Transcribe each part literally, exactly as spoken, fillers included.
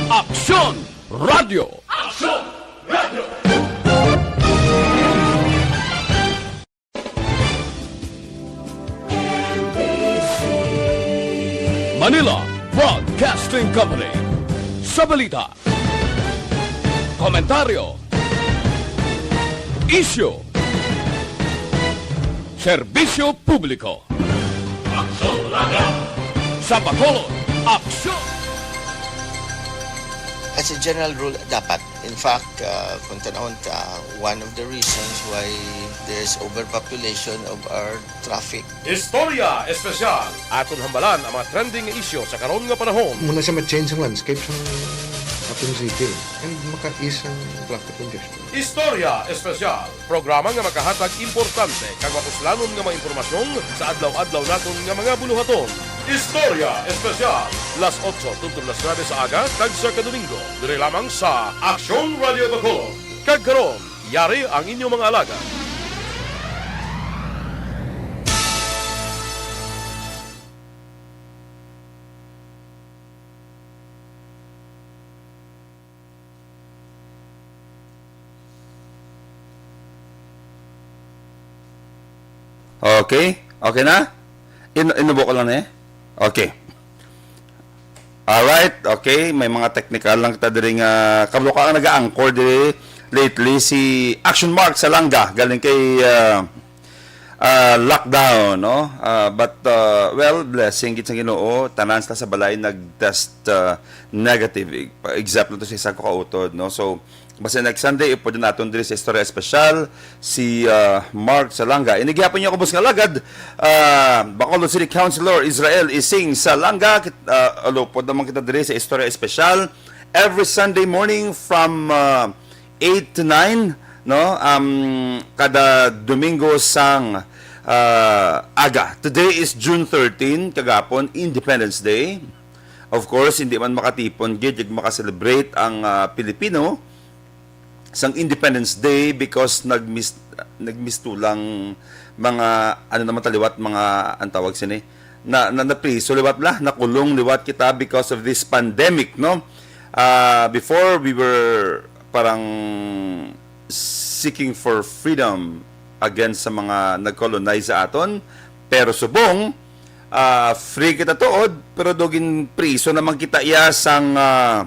Aksyon Radio. Aksyon Radio. Manila Broadcasting Company. Sa balita, komentaryo, isyu, serbisyo publiko. Aksyon Radio. Sa Bacolod, aksyon! As a general rule, dapat. In fact, uh, kung tanawon ta, one of the reasons why there's overpopulation of our traffic. Istorya Espesyal. Aton hambalan ang mga trending nga isyu sa karon nga panahon. Muna siya ma-change ang landscape sa aton city and maka-ease ang traffic congestion. Istorya Espesyal. Programa nga makahatag importante kag mapuslanon nga mga impormasyon sa adlaw-adlaw naton nga mga buluhaton. Istorya Espesyal. Las otso tubtob las nuebe sa aga kag sa Kadomingo, diri lamang sa Aksyon Radio Bacolod. Kag karon, yari ang inyong mga alagad. Okay? Okay na? In inubo ko lang eh. Okay. Alright, okay. May mga technical lang kita diri nga kabalo ka ang nag-anchor diri lately si Action Mark Salanga galing kay uh, uh, lockdown, no? Uh, but uh, well, blessing gid sa Ginoo, tanan sila sa balay nag-test uh, negative. Except to sa isa ko kautod, no? So Basta next Sunday, ipod naton diri sa Istorya Espesyal si uh, Mark Salanga. Ini gihapon niya kubos nga lagad, uh, Bacolod City Councilor Israel Ising Salanga. Kit, uh, alupod naman kita diri sa Istorya Espesyal every Sunday morning from uh, eight to nine, no? Um, kada Domingo sang uh, aga. Today is June thirteen, kagapon, Independence Day. Of course, hindi man makatipon gid ug makaselebrate ang uh, Pilipino sang Independence Day because nagmis nagmistulang mga ano naman taliwat mga ang tawag sini na, na napriso liwat la nakulong liwat kita because of this pandemic, no? Uh, before we were parang seeking for freedom against sa mga nag-colonize sa aton, pero subong uh, free kita tuod pero dugin priso naman kita iya sang uh,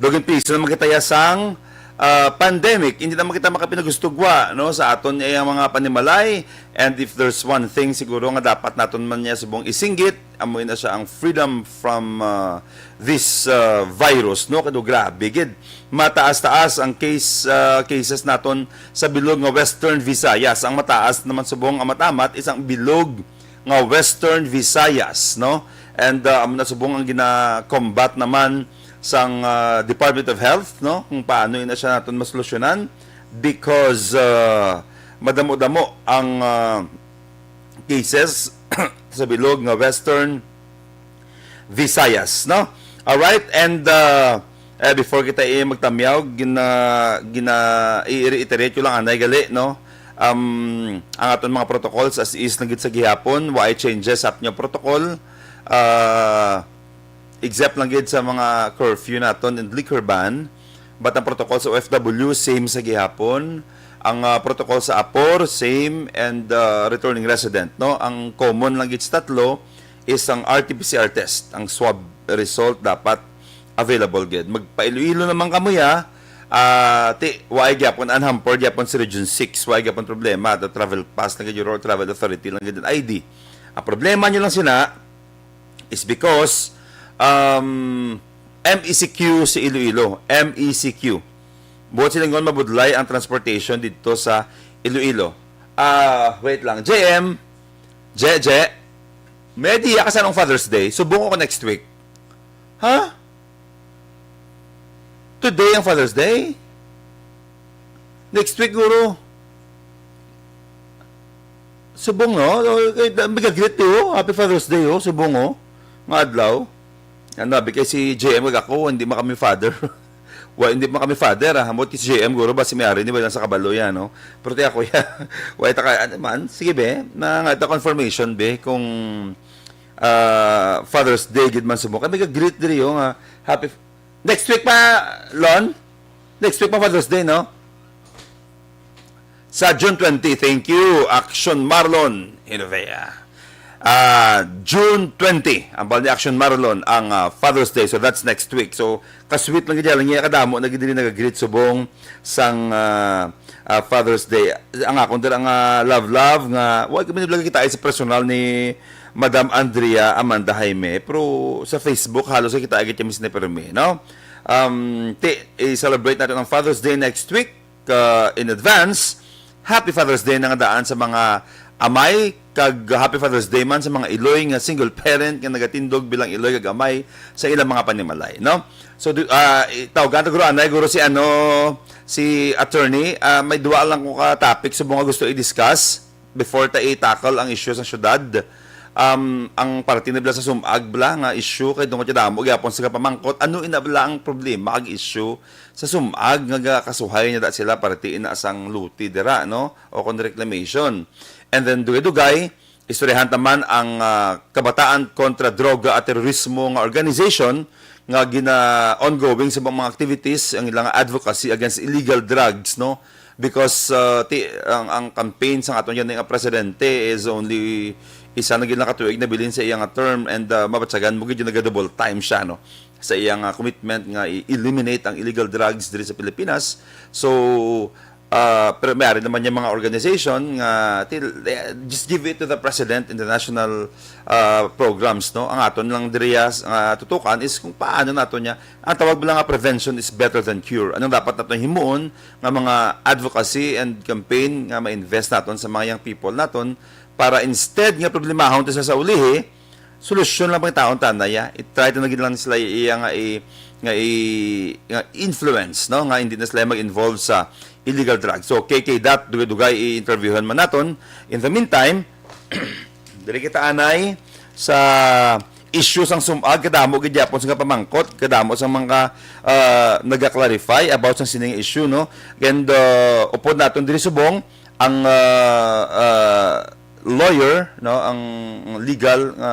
dugin priso naman kita iya sang uh, pandemic, hindi naman kita makapinagustugwa no sa aton iya mga panimalay. And if there's one thing siguro nga dapat naton man niya subong isinggit, amo na siya ang freedom from uh, this uh, virus, no? Kado grabe gid. Mataas-taas ang case uh, cases naton sa bilog nga Western Visayas. Ang mataas naman subong ang matamat isang bilog nga Western Visayas, no? And uh, amo na subong ang gina-combat naman sang uh, Department of Health, no? Kung paano ina siya naton masolusyonan because uh, madamo-damo ang uh, cases sa bilog nga Western Visayas, no? All right, and uh, eh, before kita eh, magtamyaw, gina, gina, i-reiterate ko lang anay gali, no? Um, ang aton mga protocols as is lang gid sa gihapon, wa ay changes sa aton nga protocol. Uh, except lang gid sa mga curfew naton and liquor ban. But ang protocol sa O F W, same sa gihapon. Ang uh, protocol sa apor, same, and uh, returning resident, no? Ang common lang gid sa tatlo is ang R T P C R test. Ang swab result dapat available gid. Magpa-Iloilo naman kamo ya. Uh, ti, why gyapon unhampered gyapon si Region six? Why gyapon problema? The travel pass lang gid or travel authority lang gid I D. Ang problema nyo lang sina is because um, M E C Q si Iloilo. M E C Q. Buot silingon mabudlay ang transportation dito sa Iloilo. Ah, wait lang. J M, J J, may idea ka sa anong Father's Day? Subong ko next week. Ha? Today ang Father's Day? Next week, guro. Subong, no? Magagreet, oh. Happy Father's Day, oh. Subong, oh. Nga adlaw. Ano, abi kay si J M kag ako, hindi man kami father. Wa, hindi man kami father, ah. Ambot kay si J M, guro, ba si Mary, di ba lang sa kabalo yan, no? Pero ti ako, ya. Wa, ita ka, ano man? Sige, be. Na, nga, ita confirmation, be, kung ah, Father's Day, gid man subong. Kami ka-greet diri, oh, nga, happy, Next week pa, Lon? Next week pa Father's Day, no? Sa June twenty, thank you, Action Marlon Hinovea. Ah, June twenty, ang bal ni Action Marlon ang, ah, Father's Day. So that's next week. So kasweet lang gid lang niya kadamo na gid diri nagagreet subong sang, ah, ah, Father's Day. Ang akon dira nga love love nga wa kami nablag kita sa personal ni Madam Andrea Amanda Jaime, pero sa Facebook halos kita agad kami sinipermi, no? Um, ti, i-celebrate natin ang Father's Day next week, uh, in advance. Happy Father's Day na nga daan sa mga amay, kag Happy Father's Day man sa mga iloy nga single parent nga nagatindog bilang iloy kag amay sa ilang mga panimalay, no? So, du- ah, i- tawagan ta guro anay guro si ano, si attorney, ah, may duwa lang ko ka topic subong nga gusto i-discuss before ta i-tackle ang issue sa syudad. Um, ang parte na bala sa sumag bala nga issue kay tungod damo gyapon sa pamangkot, ano ina bala ang problema ag issue sa sumag nga gakasuhay na da sila parte ina sang luti dira, no? O kon reclamation. And then dugay-dugay, istoryahan ta man ang, ah, Kabataan kontra Droga at Terorismo nga organization nga gina ongoing sa mga activities ang ilang advocacy against illegal drugs, no? Because, uh, ti, ang, ang campaign sa aton yan nga presidente is only isa na gid nakatuig na bilin sa iyang term, and, uh, mabatyagan mo gid yung naga-double time siya, no, sa iyang, uh, commitment nga i-eliminate ang illegal drugs diri sa Pilipinas. So, uh, pero may ari naman yung mga organization nga til, eh, just give it to the president and the national, uh, programs, no? Ang aton lang diriya nga tutukan is kung paano nato niya, ang tawag lang nga prevention is better than cure. Anong dapat nato himuon nga mga advocacy and campaign nga ma-invest naton sa mga young people naton para instead nga problemahon ta sa, sa ulihi, solusyon lang pangitaon ta na ya. I-try ta na gid lang sila iya nga i, nga i, nga influence, no, nga hindi na sila mag-involve sa illegal drugs. So, K K dot dugay-dugay i-interviewhan man naton. In the meantime, diri kita anay sa issue sang sumag, kadamo gid yapon sa pamangkot, kadamo sa mga, ah, naga-clarify about sa sining issue, no? And, uh, upod naton diri subong ang, uh, uh, lawyer, no, ang legal nga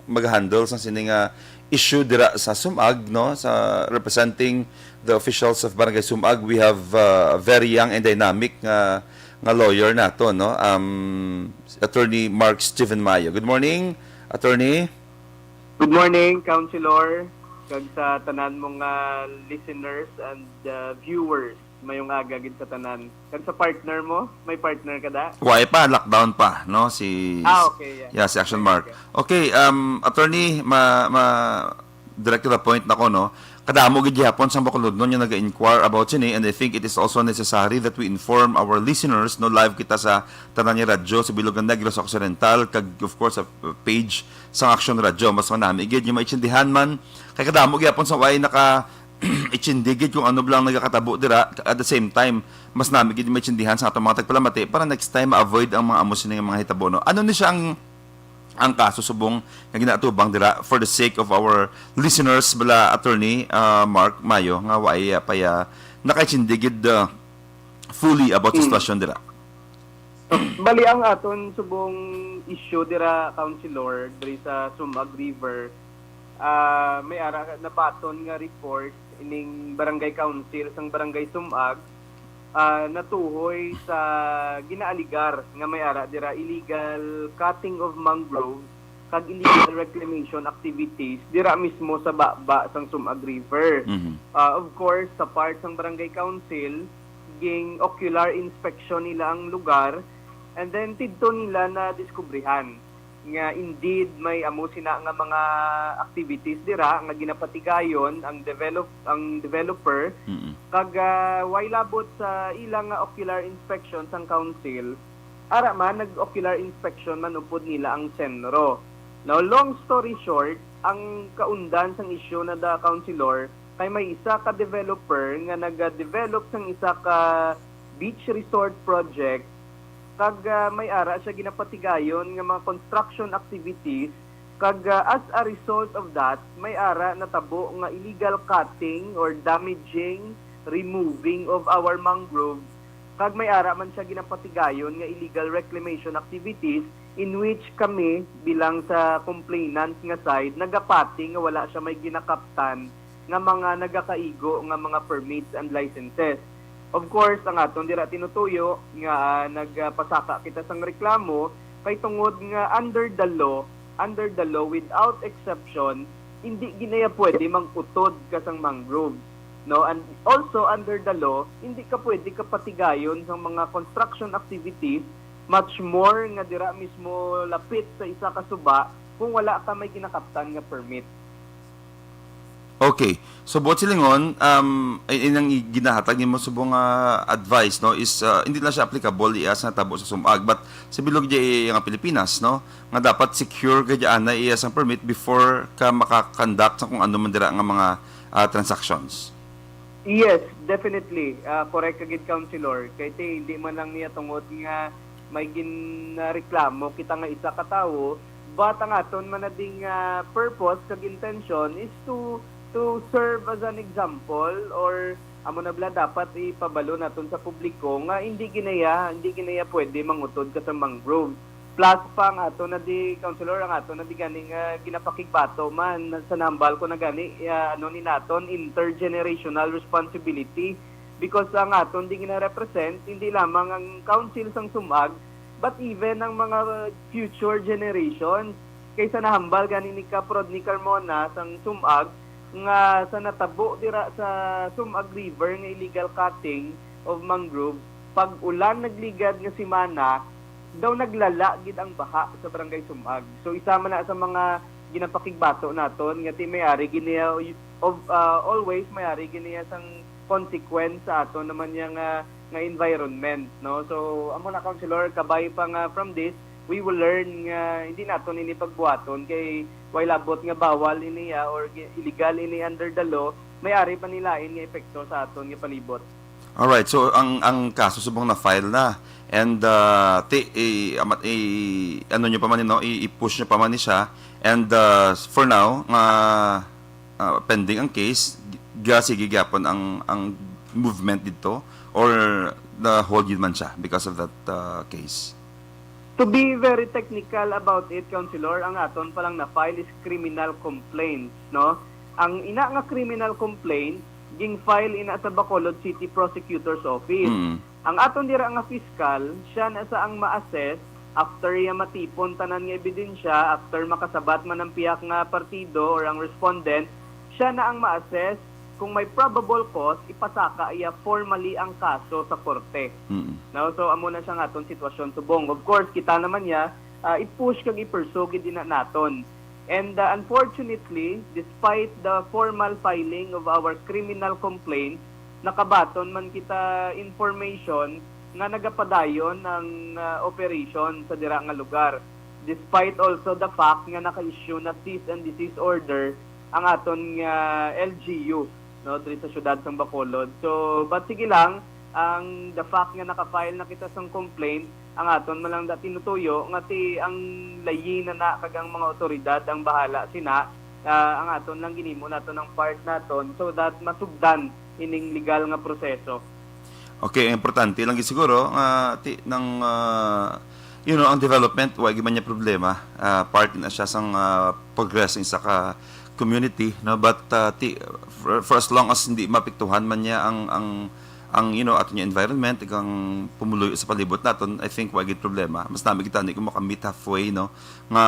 mag-handle sa sini nga issue dira sa sumag, no, sa representing the officials of Barangay Sumag. We have, uh, a very young and dynamic nga, nga lawyer nato, no, um, Attorney Mark Steven Mayo. Good morning, Attorney. Good morning, Councilor, kag sa tanan mong, ah, listeners and, ah, viewers. Mayong aga gid sa tanan. Kag sa partner mo, may partner ka da? Why pa, lockdown pa, no? Si Ah, okay, yeah. Yeah, si Action Mark. Okay, um, attorney, ma, ma, direct to the point na ko, no? Kadamo gid gihapon sang Bacolodnon nga naga-inquire about sini, and I think it is also necessary that we inform our listeners, no? Live kita sa tanan nga radyo sa Bilog nga Negros Occidental, kag of course sa page sang Action Radio. Mas manami gid yung maintindihan man, kay kadamo gyapon sa way naka itindi gid kung ano lang nagakatabo dira. At the same time, mas nami gid maintindihan sa atong mga tagpalamati para next time ma-avoid ang mga amo sini nga mga hitabo, no? Ano ni siya ang, ang kaso subong nga ginaatubang dira for the sake of our listeners bala, Attorney, ah, Mark Mayo, nga way, ah, pa ya nakaitindi gid, ah, fully about sa Mm. sitwasyon dira? Bali, ang aton subong issue dira, Councilor, diri sa Sumag River, ah, may ara nabaton nga report ining barangay council sang Barangay Sumag, ah, natuhoy sa ginaaligar nga may ara dira illegal cutting of mangrove kag illegal reclamation activities dira mismo sa baba sang Sumag River. Mhm. Ah, of course, sa part sang barangay council, ging ocular inspection nila ang lugar, and then tidto nila na diskubrihan nga indeed may amo sina nga mga activities dira nga ginapatigayon ang develop ang developer. Mm-mm. Kag, ah, way labot sa ila nga ocular inspection sang council, ara man nag-ocular inspection man upod nila ang senro. Now, long story short, ang kaundan sang isyu na da, Councilor, kay may isa ka developer nga nag-develop sang isa ka beach resort project, kag, ah, may ara siya ginapatigayon nga mga construction activities, kag, ah, as a result of that, may ara natabo nga illegal cutting or damaging, removing of our mangrove, kag may ara man siya ginapatigayon nga illegal reclamation activities, in which kami bilang sa complainant nga side nagapati nga wala siya may ginakaptan nga mga nagakaigo nga mga permits and licenses. Of course, ang aton dira tinutuyo nga, ah, nagpasaka kita sang reklamo kay tungod nga under the law, under the law, without exception, hindi ginaya pwede mangutod ka sang mangroves, no? And also under the law, hindi ka pwede kapatigayon sang mga construction activities, much more nga dira mismo lapit sa isa ka suba kung wala ka may ginakaptan nga permit. Okay. So, buot silingon, um, ay, inang i- ginahatag nimo subong nga advice, no, is, uh, hindi lang siya applicable iya sa natabo sa sumag, but sa bilog di nga Pilipinas, no, nga dapat secure ka dyan na iya sang permit before ka makakonduct sa kung ano man dira nga mga, uh, transactions. Yes, definitely. Ah, correct ka gid, Councilor. Kay ti, hindi man lang niya tungod nga may ginreklamo kita nga isa ka tawo, but ang aton man na ding, ah, purpose kag intention is to to serve as an example, or amo na bala dapat ipabalo naton sa publiko nga hindi ginaya, hindi ginaya pwede mangutod ka sa mangrove. Plus pa ang aton na di, Councilor, ang aton na di gani nga ginapakigbato man sa nahambal ko na gani, ah, ano ni naton, intergenerational responsibility, because ang aton di gina-represent hindi lamang ang council sang sumag, but even ang mga future generations. Kaysa nahambal gani ni Kap Rodney Carmona sang sumag nga sa natabo dira sa Sumag River nga illegal cutting of mangrove, pag ulan nagligad nga semana, daw naglala gid ang baha sa Barangay Sumag. So, isa man na sa mga ginapakigbato naton nga ti may ari gid niya of, ah, always may ari gid niya sang consequence sa aton naman niya nga, nga environment, no? So, amo na, Councilor, kabay pa nga from this, we will learn nga hindi naton ini pagbuhaton kay way labot nga bawal ini, ah, or gi- illegal ini under the law, may ari pa ni lain nga epekto sa aton nga palibot. Alright, so ang ang kaso subong na-file na, and, uh, ti, i, amat, i, ano nyo pa man, no? I, i-push nyo pa man ni siya, and, uh, for now nga, uh, pending ang case, ga sige gyapon ang ang movement dito, or na-hold yun man siya because of that, uh, case? To be very technical about it, Councilor, ang aton pa lang na-file is criminal complaints, no? Ang ina nga criminal complaint, ging-file ina sa Bacolod City Prosecutor's Office. Mm. Ang aton dira nga fiscal, siya na sa ang ma-assess after iya matipon tanan nga ebidensya, after makasabat man ang pihak nga partido or ang respondent, siya na ang ma-assess kung may probable cause, ipasaka iya formally ang kaso sa korte. Mm. No? So, amo na siya nga aton sitwasyon subong. Of course, kita naman niya, ah, i-push kag i-pursue gid ina naton. And, uh, unfortunately, despite the formal filing of our criminal complaint, nakabaton man kita information nga nagapadayon ang, uh, operation sa dira nga lugar. Despite also the fact nga naka-issue na cease and desist order ang aton nga L G U, no, diri sa siyudad sang Bacolod. So, but sige lang, ang the fact nga naka-file na kita sang complaint, ang aton man lang da tinutuyo nga ti ang layi na na kag ang mga otoridad ang bahala sina, ah, ang aton lang ginimo naton ang part naton so that masugdan ining legal nga proseso. Okay, ang importante lang gid siguro nga ti nang, ah, you know, ang development, wa gyud man niya problema. Ah, part na siya sang, ah, progress sa isa ka community, no? But, ah, ti, for, for as long as hindi mapiktuhan man niya ang ang ang, you know, ato niya environment, ang pumuluyo sa palibot naton, I think wa gyud problema. Mas nami kita ni kung maka-meet halfway, no? Nga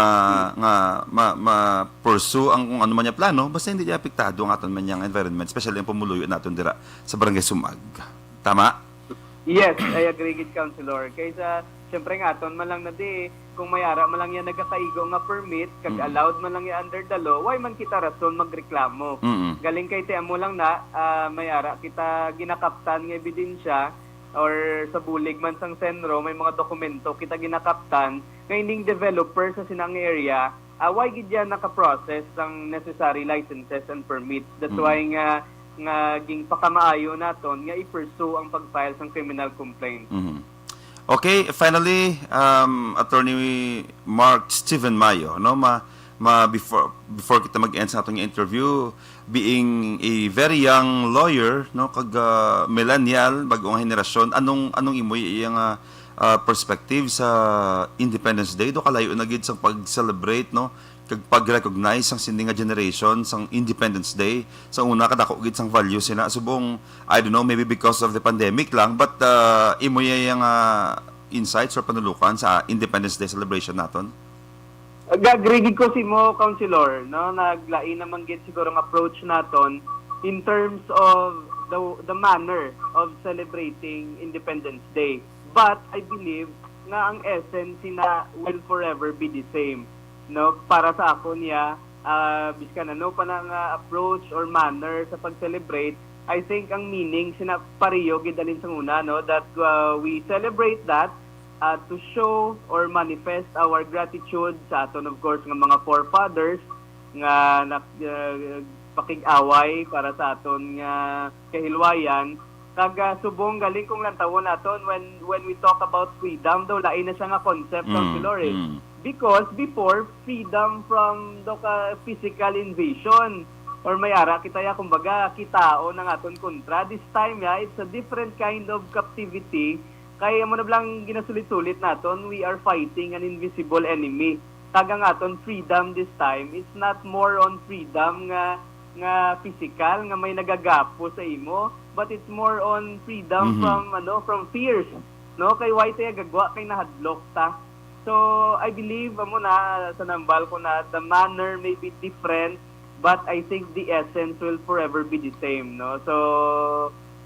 nga ma, ma pursue ang kung ano man niya plano, basta hindi niya apektado ang aton man niyang environment, especially ang pumuluyo naton dira sa Barangay Sumag. Tama? Yes, I agree gid, Councilor. Kaysa, siyempre nga, aton man lang na di, kung may ara man lang yan nagakaigo nga permit, kag Mm. allowed man lang yan under the law, why man kita rason magreklamo? Mm. Galing kay ti amo lang na, ah, may ara kita ginakaptan nga ebidensya or sa bulig man sang Senro, may mga dokumento kita ginakaptan nga ining developer sa sinang area, ah, why gid yan naka-process sang necessary licenses and permits. That's Mm. why nga nga ginpakamaayo naton nga i-pursue ang pag-file sang criminal complaint. Mhm. Okay, finally, um, Attorney Mark Steven Mayo, no, ma, ma before before kita mag-end sa atong interview, being a very young lawyer, no, kag, ah, millennial, bag-ong henerasyon, anong anong imo iyang, ah, ah, perspective sa Independence Day? Do kalayo na gid sa pag-celebrate, no, kag pag-recognize sang sini nga generation sang Independence Day. Sa una, kadako gid sang value sina subong, I don't know, maybe because of the pandemic lang, but, ah, imo ya yang, ah, insights or panulukan sa Independence Day celebration naton? Gag-agree gid ko simo, Councilor, no? Naglain naman gid siguro ang approach naton in terms of the the manner of celebrating Independence Day. But I believe nga ang essence sina will forever be the same, no? Para sa ako niya, ah, biskan ano pa na nga approach or manner sa pag-celebrate, I think ang meaning sina pareho gid halin sang una, no, that, ah, we celebrate that, ah, to show or manifest our gratitude sa aton, of course, nga mga forefathers nga nag-, ah, pakig-away para sa aton nga kahilwayan. Kag, ah, subong galing kung lantawon naton, when when we talk about freedom, daw lain na siya nga concept, Mm, Councilor, eh. mm. Because before, freedom from daw ka physical invasion, or may ara kita ya, kumbaga, kitaon ang aton kontra. This time ya, it's a different kind of captivity. Kay amo na bala ang ginasulit-sulit naton, we are fighting an invisible enemy. Kag ang aton freedom this time, it's not more on freedom nga nga physical, nga may nagagapo sa imo, but it's more on freedom Mhm. from, ano, from fears, no? Kay why tayo gagwa kay nahadlok ta. So I believe, amo na, sa nambal ko na, the manner may be different, but I think the essence will forever be the same, no? So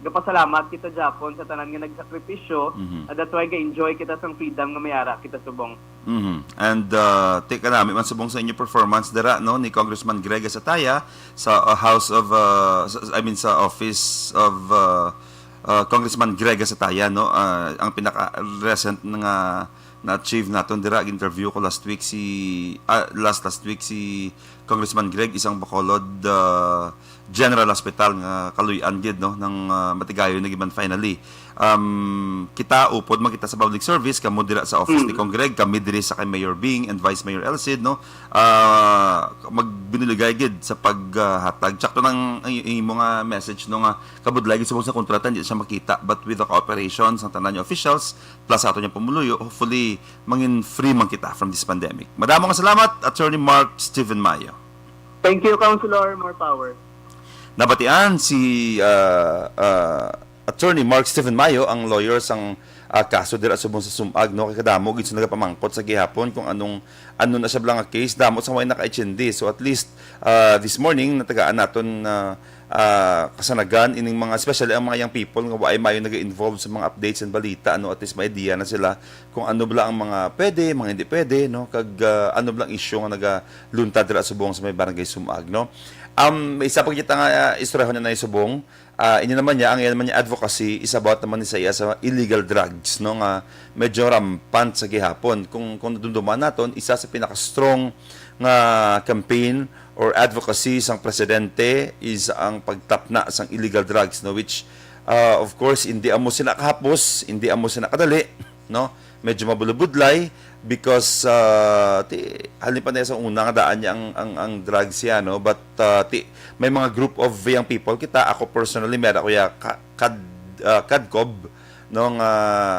gapasalamat kita, Japon, sa tanan nga nagsakripisyo. Mhm. And that's why ga-enjoy kita sang freedom nga may ara kita subong. Mhm. And, uh, take nami man subong sa inyo performance dira, no, ni Congressman Greg Asataya sa, uh, House of, uh, sa, I mean, sa office of, uh, uh, Congressman Greg Asataya, no. Uh, ang pinaka recent nga na-achieve naton dira, interview ko last week si, ah, last, last week si Congressman Greg, isang Bacolod, uh, General Hospital nga kaluy-an gid, no, nang, uh, matigayon na gid man finally. Um, kita upod man kita sa public service, kamo dira sa office ni Cong Greg, kami diri sa kay Mayor Bing and Vice Mayor Elcid, no? Ah, magbinuligay gid sa paghatag. Tsakto nang i-, imo nga message, no, nga kabudlay gid subong sa kontrata, hindi siya makita, but with the cooperation sa tanan nga officials plus sa ato nga pumuluyo, hopefully mangin free man kita from this pandemic. Madamo nga salamat, Attorney Mark Steven Mayo. Thank you, Councilor. More power. Nabatian si, ah, ah, Attorney Mark Steven Mayo, ang lawyer sang, ah, kaso dira subong sa Sumag, no, kay kadamo gid sa nagapamangkot sa gihapon kung anong, ano na siya bala nga case, damo sa way naka-agenda. So at least, ah, this morning natagaan naton, ah, ah, kasanagan ining mga, especially ang mga young people nga waay mayo naga-involve sa mga updates and balita, no, at least may idea na sila kung ano bala ang mga pwede, mga hindi pwede, no, kag, ah, ano bala ang issue nga nagaluntad dira subong sa may barangay Sumag, no. Um, may isa pa kita nga, ah, istoryahan na subong. Ah, inyo naman niya, ang iya naman niya advocacy is about naman ni sa iya sa illegal drugs, no, nga medyo rampant sa gihapon. Kung, kung nadumduman naton, isa sa pinaka-strong nga campaign or advocacy sang presidente is ang pagtapna sang illegal drugs, no, which, ah, of course, hindi amo sina kahapos, hindi amo sina kadali, no, medyo mabulabudlay because, ah, ti, halin pa na sa una nga daan niya ang, ang, ang drugs siya, no, but, ah, ti, may mga group of young people kita, ako personally, meron ko ya ka-, kad, ah, kadkob, no, nga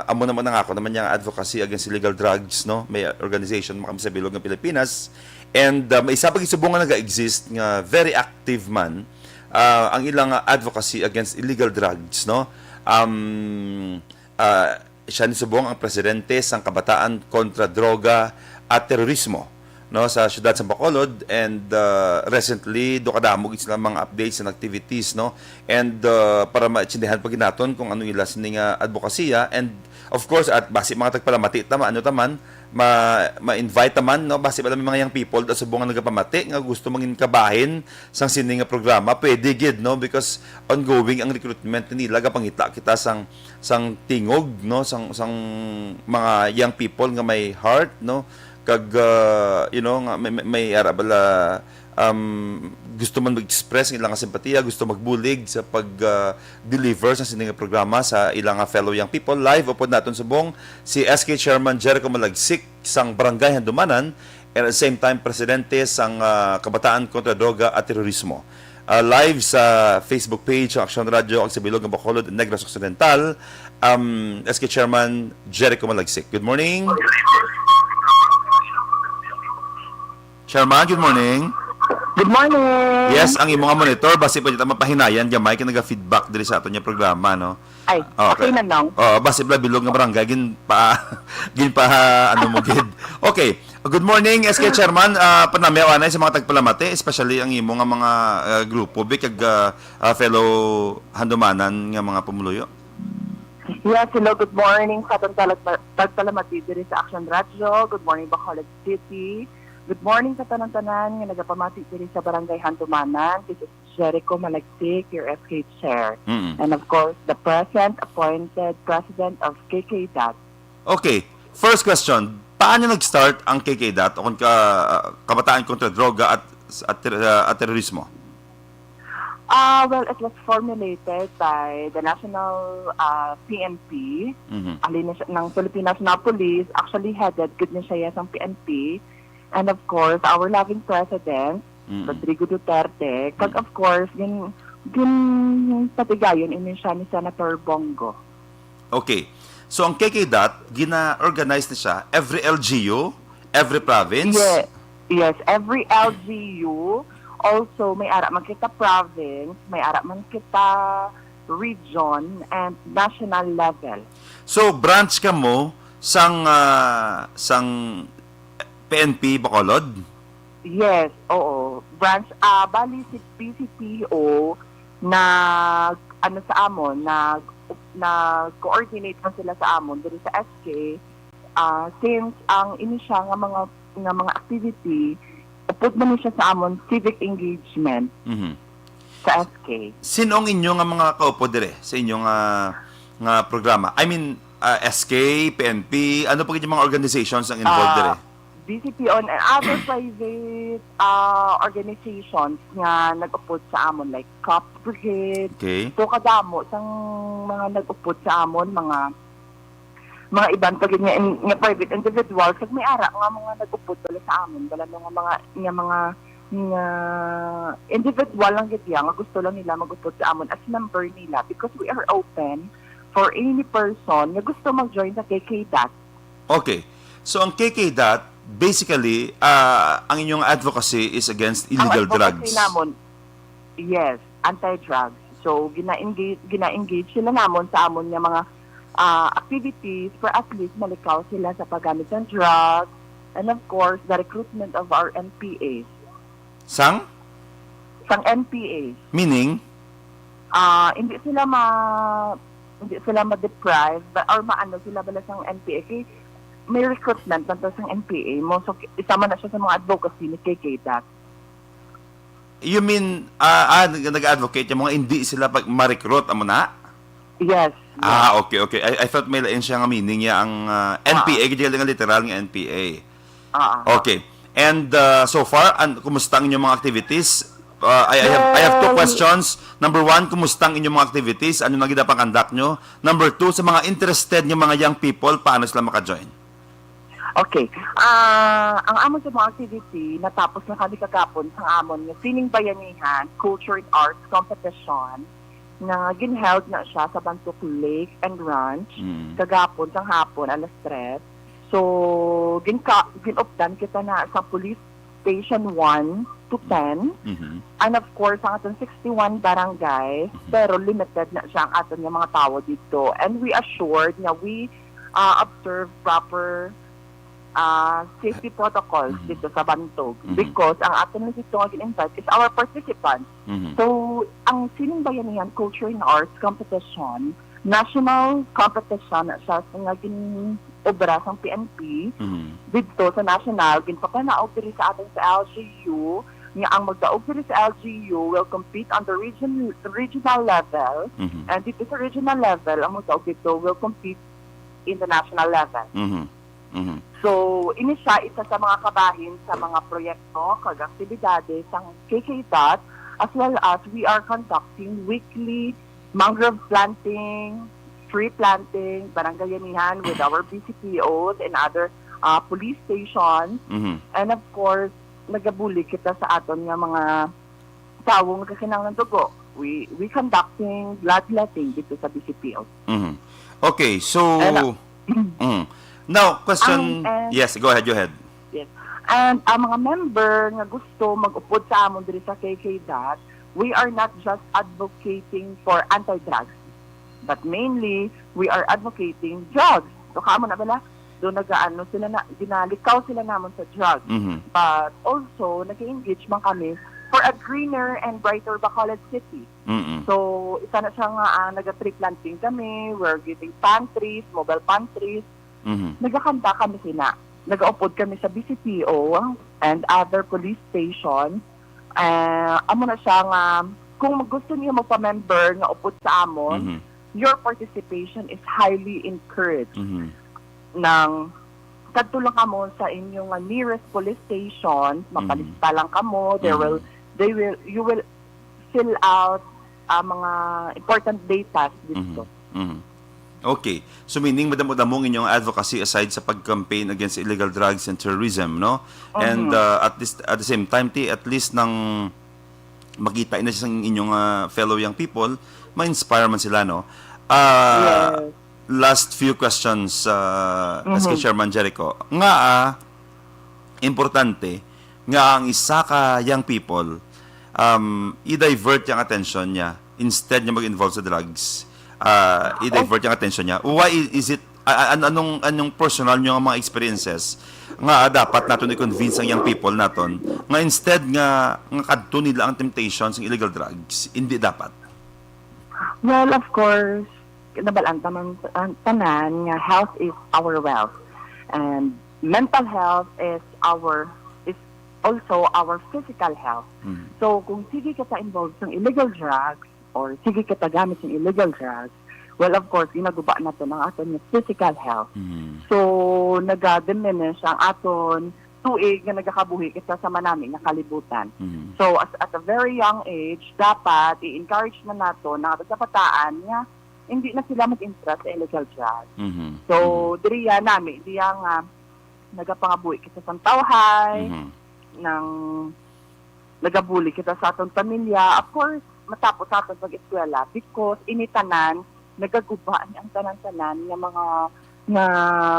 amo naman ang ako naman yung advocacy against illegal drugs, no, may organization man kami sa bilog ng Pilipinas, and, ah, may isa pa gid subong nga naga-exist nga very active man, ah, ang ilang, ah, advocacy against illegal drugs, no. Um, ah, siya ni subong ang presidente sang Kabataan Kontra Droga at Terorismo, no, sa siyudad sa Bacolod, and, ah, recently do kadamo gid sila mga updates and activities, no, and, ah, para maintindihan pa gid naton kung ano ila sini nga advokasya, and of course, at basi mga tagpalamati taman, ano taman, ma, ma-invite taman, no, basi wala may mga young people da subong nga nagapamati nga gusto mangin kabahin sang sini nga programa, pwede gid, no, because ongoing ang recruitment nila, gapangita kita sang sang tingog, no, sang, sang mga young people nga may heart, no, kag, ah, you know, nga may, may, may ara bala, um, gusto man mag-express ang ilang simpatiya, gusto magbulig sa pag, ah, deliver sa sini nga programa sa ilang fellow young people. Live upod naton subong si S K Chairman Jericho Malagsik sang Barangay Handumanan, and at the same time, presidente sang, ah, Kabataan Kontra Droga at Terorismo. Ah, live sa Facebook page ang Aksyon Radio, ang sa bilog ng Bacolod, Negros Occidental, um, S K Chairman Jericho Malagsik. Good morning. Chairman, good morning. Good morning. Yes, ang imo nga monitor, basi pwede ta mapahinayan gamay kay naga-feedback diri sa aton nga programa, no? Ay, Oh, okay okay. na, Nong. Oh, basi bala bilog nga barangay gin pa gin pa ano mo gid. Okay. Good morning, S K Chairman. Ah, panamyaw anay sa mga tagpalamati, especially ang imo nga mga ah, grupo bi kag ah, ah, fellow handumanan nga mga pumuluyo. Yes, hello, good morning sa aton talag- tagpalamati diri sa Action Radio. Good morning, Bacolod City. Good morning sa tanan-tanan nga nagapamati diri sa Barangay Handumanan. This is Jericho Malagsik, your F K chair. Mm. And of course, the present appointed president of K K DOT. Okay. First question, paano nag-start ang K K DOT o kung ka, Kabataan kontra Droga at at, uh, at Terorismo? Uh, well, it was formulated by the National uh, P N P, Mhm. ali na siya, ng Philippine National Police, actually headed good na siya sang P N P. And of course, our loving President, Mm. Rodrigo Duterte, kag of course, gin, gin patigayon ini siya ni Senator Bong Go. Okay. So ang K K DOT, gina-organize na siya every L G U, every province. Yes, yes, every L G U. Also, may ara man kita province, may ara man kita region and national level. So branch kamo sang ah, sang P N P Bacolod? Yes, oo. Branch, ah, bali si P C P O nag ano sa amon, nag nag-coordinate man sila sa amon diri sa S K. Ah, since ang ini siya nga mga nga mga activity, upod man ni siya sa amon civic engagement Mhm. sa S K. Sino ang inyo nga mga kaupod dire sa inyo nga nga programa? I mean, ah, S K, P N P, ano pa gid yung mga organizations ang involved dire? Ah, B C P O and other private ah, organizations nga nag-upod sa amon, like Cops Brigade. Okay. So kadamo sang mga nag-upod sa amon, mga mga iban pa gid nga, in- nga private individuals, kag may ara nga mga nag-upod bala sa amon, bala no nga mga nga mga nga individual lang gid ya nga gusto lang nila mag-upod sa amon as member nila, because we are open for any person nga gusto mag-join sa K K DOT. Okay. So ang K K DOT, basically, ah, ang inyong advocacy is against illegal Ang advocacy drugs. Namon, yes, anti-drugs. So gina-engage, gina-engage sila namon sa amon nga mga ah, activities para at least malikaw sila sa paggamit ng drugs, and of course, the recruitment of our N P As. Sang? Sang N P As. Meaning? Ah, hindi sila ma hindi sila ma-deprive ba- or maano sila bala sang N P A kay may recruitment man to sang N P A mo, so isa man na siya sa mga advocacy ni K K DOT. You mean, ah, ah, nag- nag-advocate yung mga hindi sila pag ma-recruit, amo na? Yes. Ah, okay, okay. I, I thought may lain siya nga meaning niya ang ah, N P A, gid nga literal nga N P A. Ah. Okay. And uh, so far, an kumusta ang inyong mga activities? Uh, I, I have, I have two Well, questions. Number one, kumusta ang inyong mga activities? Ano na gid ang pang-conduct nyo? Number two, sa mga interested nga mga young people, paano sila maka-join? Okay. Ah, ang amon sa mga activity, natapos na kami kagapon sa amon nga Sining Bayanihan Culture and Arts Competition nga ginheld na siya sa Bantok Lake and Ranch Mm. kagapon sang hapon alas tres. So, ginka, ginupdan kita na sa Police Station one to ten. Mhm. And of course, ang atong sixty-one barangay, pero limited na siya ang aton nga mga tawo dito. And we assured nga we uh, observe proper uh, safety protocols Mhm. dito sa Bantog. Mhm. Because ang aton na dito nga gin-invite is our participants. Mhm. So, ang Sining Bayanihan Culture and Arts Competition, national competition na siya nga gin-obra sang P N P Mhm. dito sa national, ginpapanaog diri sa atin sa L G U, nga ang magdaog diri sa L G U will compete on the region, regional level, Mhm. and dito sa regional level, ang magdaog dito will compete in the national level. Mhm. Mhm. So, ini siya isa sa mga kabahin sa mga proyekto kag aktibidades sang K K DOT, as well as we are conducting weekly mangrove planting, tree planting, barangay yanihan with our B C P Os and other uh, police stations. Mhm. And of course, nagabulig kita sa aton nga mga tawo nga kakinahanglan dugo. We we conducting bloodletting dito sa B C P O. Mhm. Okay, so Ano? mm. Now, question. Ang, uh, Yes, go ahead, go ahead. Yes. And ang mga member nga gusto mag-upod sa amon diri sa K K dot, we are not just advocating for anti-drugs, but mainly, we are advocating drugs. So, kaamo na bala? Doon nagaano sila na, ginalikaw sila namon sa drugs. Mhm. But also, nag-engage man kami for a greener and brighter Bacolod City. Mm-mm. So, isa na siya nga, ah, naga-tree planting kami, we're giving pantries, mobile pantries. Mhm. Nagakanta kami sina. Nagaupod kami sa B C P O and other police station. Ah, amo na siya nga, kung gusto niyo magpa-member nga upod sa amon, Mhm. your participation is highly encouraged. Mhm. Nang kadto lang kamo sa inyo nga nearest police station, Mhm. mapalista lang kamo, there Mhm. will, they will, you will fill out, ah, mga important datas dito. Mhm. Mhm. Okay. So, meaning, madamo-damo ang inyong advocacy aside sa pag-campaign against illegal drugs and terrorism, no? And, Mhm. uh, at this, at the same time, ti, at least nang makita na sa inyong, uh, fellow young people, ma-inspire man sila, no? Uh, Yes. Last few questions, uh, S K Mhm. Chairman Jericho. Nga, ah, importante nga ang isa ka young people, um, i-divert yung attention niya instead niya mag-involve sa drugs. Ah, i-divert yung attention niya. Why i-, is it, a-, a-, an-, anong, anong personal niyo nga mga experiences nga dapat naton i-convince ang young people naton nga instead nga, nga kadto nila ang temptation sa illegal drugs, hindi dapat? Well, of course, nabalaan taman ang tanan nga health is our wealth. And mental health is our, is also our physical health. Mm. So, kung sige kita involved sa illegal drugs or sige kita gamit sa illegal drugs, well, of course, ginaguba naton ang aton nga physical health. Mm. So, naga-diminish ang aton tuig nga nagakabuhi kita sa manami nga kalibutan. Mm. So, as, at a very young age, dapat i-encourage na naton ang aton kabataan nga hindi na sila mag-interest sa illegal drugs. Mhm. So, Mhm. diriya nami, diya nga nagapangabuhi kita sang tawhay, Mhm. nang nagabuli kita sa aton pamilya. Of course, matapos sa aton pag-eskwela because ini tanan, nagaguba ni ang tanan-tanan nga mga, nga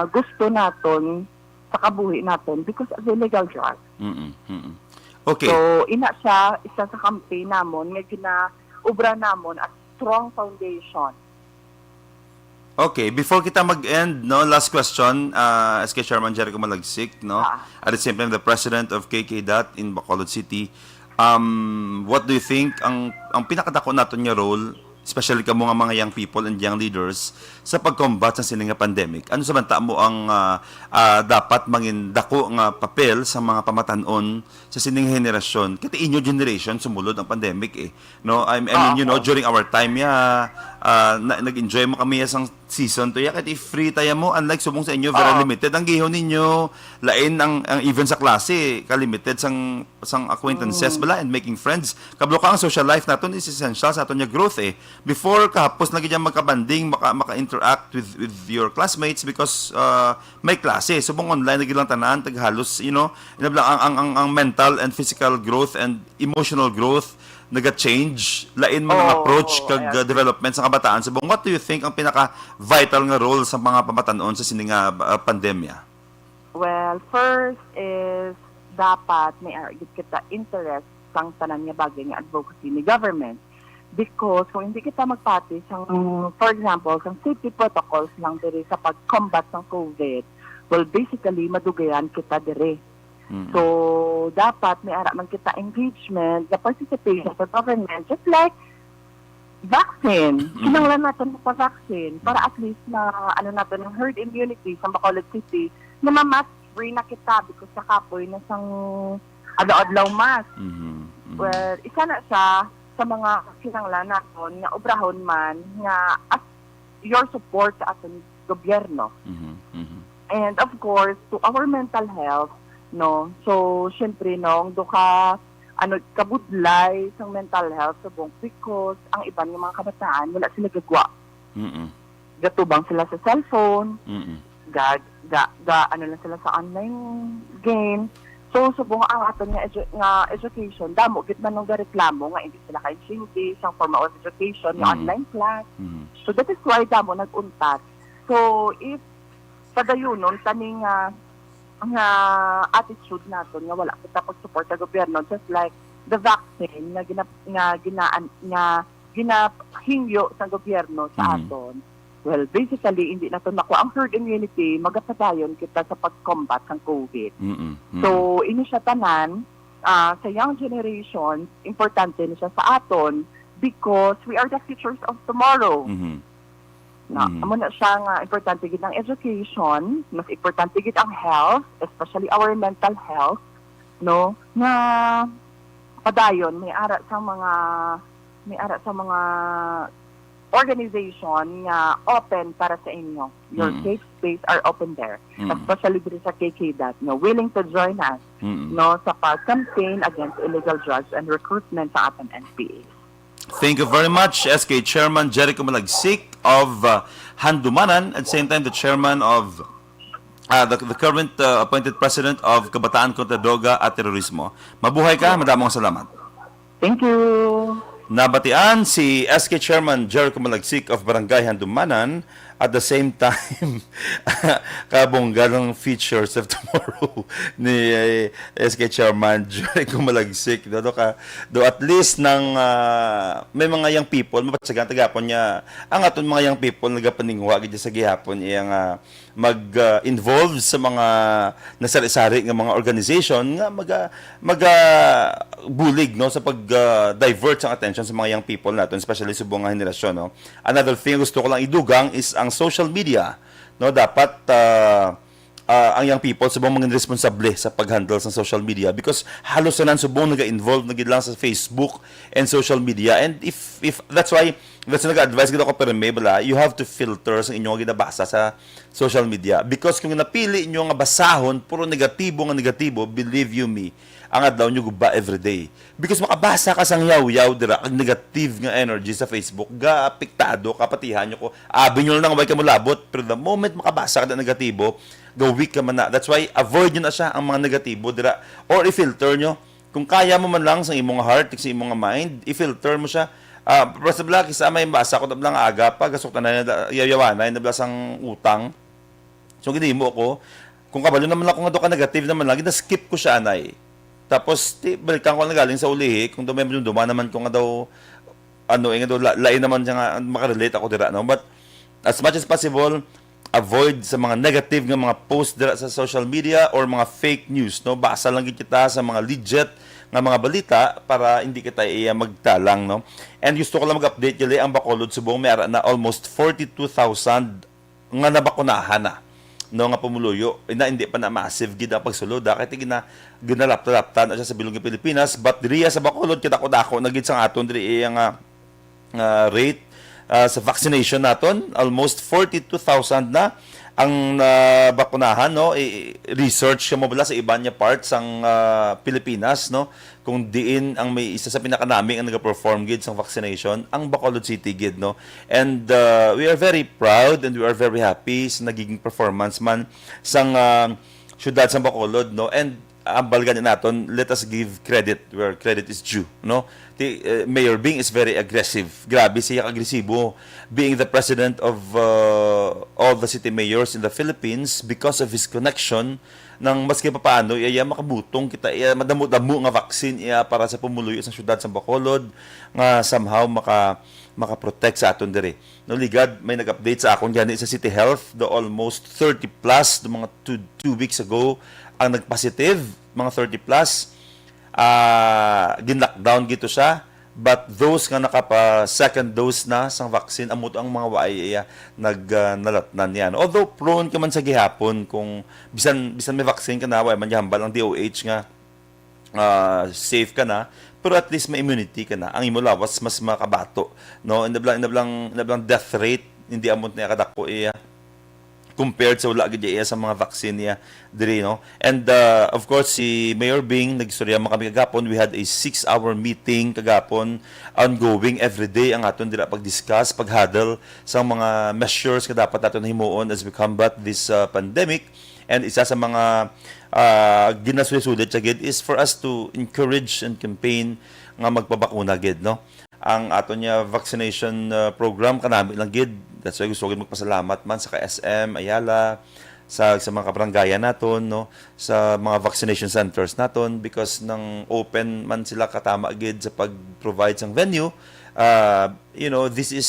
gusto naton sa kabuhi naton because of illegal drugs. Mm-mm, mm-mm. Okay. So, ina siya, isa sa campaign namon nga ginaubra namon as strong foundation. Okay, before kita mag-end, no, last question, uh, S K Chairman Jericho Malagsik, no, Ah. at the same time, the president of K K dot in Bacolod City. Um, what do you think ang, ang pinakadako naton nga role, especially kamo nga mga young people and young leaders, sa pag-combat sa sini nga pandemic? Ano sa banta mo ang, ah, ah, dapat mangin dako nga papel sa mga pamatan-on sa sini nga henerasyon? Kay inyo generation sumulod ang pandemic, eh. No, I, I mean, you know, Oo. during our time, ya, ah, na, nag-enjoy mo kami ya sang season to ya, kay free tayo mo, unlike subong sa inyo, very Oo. limited ang gihon ninyo, lain ang, ang even sa klase, ka-limited sang, sang acquaintances Mm. bala and making friends. Kablo ka ang social life naton is essential sa aton nga growth, eh. Before, kahapos na gid yan magkabanding, maka, maka-interact with, with your classmates because, ah, may klase. Subong online na gid lang tanan, taghalos, you know, inabla ang, ang, ang, ang mental and physical growth and emotional growth naga-change, lain man ang Oo, approach kag, I uh, agree. development sa kabataan. Subong, what do you think ang pinaka-vital nga role sa mga pamatan-on sa sini nga, uh, pandemya? Well, first is dapat may argit kita interest sang tanan nga bagay nga advocacy ni government. Because kung hindi kita magpati sang, for example, sang safety protocols lang diri sa pag-combat sang COVID, well, basically, madugayan kita diri. Mm. So, dapat may ara man kita engagement, the participation sa government, just like vaccine. Mm. Kinahanglan natin sa vaccine para at least na, ano natin, ang herd immunity sa Bacolod City, na ma-mask free na kita because sa kapoy na sang adlaw-adlaw mask. Mhm, mhm. Well, isa na siya sa mga kinahanglan naton nga obrahon man nga as your support sa aton gobyerno. Mhm, mhm. And of course, to our mental health, no? So, syempre, no, ang duha, ano, kabudlay sa mental health subong because ang iban nga mga kabataan, wala sila gagwa. Mm-mm. Gatubang sila sa cellphone, Mm-mm. ga, ga, ga, ano lang sila sa online game. So, subong ang aton nga edu-, nga education, damo gid man nung gareklamo nga hindi sila kaintindi sa form of education, nga Mm. online class. Mm. So, that is why damo nag-untat. So, if padayunon tani nga nga attitude naton nga wala kita pagsuporta sa gobyerno, just like the vaccine nga gina-, nga ginaan-, nga ginahingyo sa gobyerno sa Mhm. aton. Well, basically, hindi naton makuha ang herd immunity, magapadayon kita sa pag-combat sang COVID. Mm-mm. Mm-mm. So, ini siya tanan, ah, sa young generation, importante ni siya sa aton because we are the futures of tomorrow. Mhm. Na, Mhm. amo na siya nga importante gid ang education, mas importante gid ang health, especially our mental health, no? Nga padayon may ara sa mga, may ara sa mga organization nga open para sa inyo. Your Mm. safe space are open there, Mm. especially diri sa K K dot, no? Willing to join us, Mm-mm. no, sa pag-campaign against illegal drugs and recruitment sa aton N P A. Thank you very much, S K Chairman Jericho Malagsik of uh, Handumanan, at same time the chairman of uh, the, the current uh, appointed president of Kabataan kontra Droga at Terorismo. Mabuhay ka, madamong salamat. Thank you. Nabatian si S K Chairman Jericho Malagsik of Barangay Handumanan, at the same time, kabungga ng Futures of Tomorrow ni eh, S K Chairman Jericho Malagsik. Do, do, ka, do at least nang ah, may mga young people, mapatsagan tagapon niya, ang aton mga young people nagapaninguha gid sa gihapon iya nga mag-involve sa mga nasari-sari nga mga organization nga maga maga bulig, no, sa pag ah, divert sa attention sa mga young people naton, especially subong nga henerasyon, no. Another thing gusto ko lang idugang is ang social media, no. Dapat ah, ah, ang young people subong mga responsable sa pag-handle sa social media because halos tanan subong naga-involve na gid lang sa Facebook and social media. And if if that's why that's nag-advise gid ako, pero may bala, you have to filter sa inyong ginabasa sa social media. Because kung napili nyo nga basahon, puro negatibo nga negatibo, believe you me, ang adlaw nyo guba everyday. Because makabasa ka sang yaw-yaw dira, ang negative nga energy sa Facebook, ga-apektado ka, patihan nyo ko, abi nyo lang way ka mulabot. Pero the moment makabasa ka na negatibo, ga-weak ka man na. That's why avoid nyo na siya, ang mga negatibo dira, or i-filter nyo. Kung kaya mo man lang sa imong heart, sa imong mind, i-filter mo siya. Ah, basta bala, kisa may basa ko na bala nga aga pa, gasok na na, yaw-yawanay na bala sang utang. So, ginhimo ko, kung kabalo naman ako nga daw ka negative naman lang, gina-skip ko siya, anay. Tapos, ti, balikan ko na galing sa ulihi, kung daw may madumduman naman ko nga daw, ano, eh, nga daw, la- lain naman siya nga, makarelate ako dira, no? But, as much as possible, avoid sa mga negative nga mga post dira sa social media or mga fake news, no? Basa lang gid kita sa mga legit nga mga balita para hindi kita iya magtalang, no? And gusto ko lang mag-update gali, ang Bacolod subong may ara na almost forty-two thousand nga nabakunahan na, no, nga pumuluyo. Ina, hindi pa na massive gid ang pagsulod, ha, kay gina ginalapta-lapta na siya sa bilog nga Pilipinas, but diriya sa Bacolod, kadako-dako na gid sang aton diri iya nga ah, rate ah, sa vaccination naton. Almost forty-two thousand na ang nabakunahan, no? I- research ka mo bala sa iban nga parts sang ah, Pilipinas, no? Kung diin ang may isa sa pinakanami ang nagaperform gid sang vaccination, ang Bacolod City gid, no? And ah, we are very proud and we are very happy sa nagiging performance man sang ah, syudad sang Bacolod, no? And ang balgan naton, let us give credit where credit is due, no? Ti, eh, Mayor Bing is very aggressive. Grabe siya agresibo. Being the president of uh, all the city mayors in the Philippines, because of his connection, nang maski papaano, iya, iya makabutong kita, iya madamo-damo nga vaccine iya para sa pumuluyo sa syudad sa Bacolod, nga somehow maka makaprotect sa aton diri. No, ligad, may nag-update sa akon gani sa City Health, the almost thirty plus, the mga two, two weeks ago, ang nag-positive, mga thirty plus. Ah, gin-lockdown gito siya. But those nga nakapa second dose na sang vaccine, amo to ang mga waay iya nag ah, nalatnan niya. Although prone ka man sa gihapon kung bisan bisan may vaccine ka na, wa man gihambal ang D O H nga ah, safe ka na, pero at least may immunity ka na. Ang imo lawas mas makabato, no? Inablang inablang inablang death rate hindi amot niya kadako iya compared sa wala gid iya sa mga vaccine niya diri, no? And uh, of course, si Mayor Bing, nagstorya man kami kagapon. We had a six-hour meeting kagapon, ongoing every day ang aton dira pag-discuss, pag-huddle sa mga measures nga dapat naton himuon as we combat this uh, pandemic. And isa sa mga uh, ginasulit-sulit siya gid is for us to encourage and campaign nga magpabakuna gid, no? Ang aton niya vaccination uh, program kanami lang gid. That's why gusto ko gid magpasalamat man sa ka S M Ayala, sa, sa mga kabarangayan naton, no, sa mga vaccination centers naton, because nang open man sila katama gid sa pag-provide sang venue, ah, you know, this is,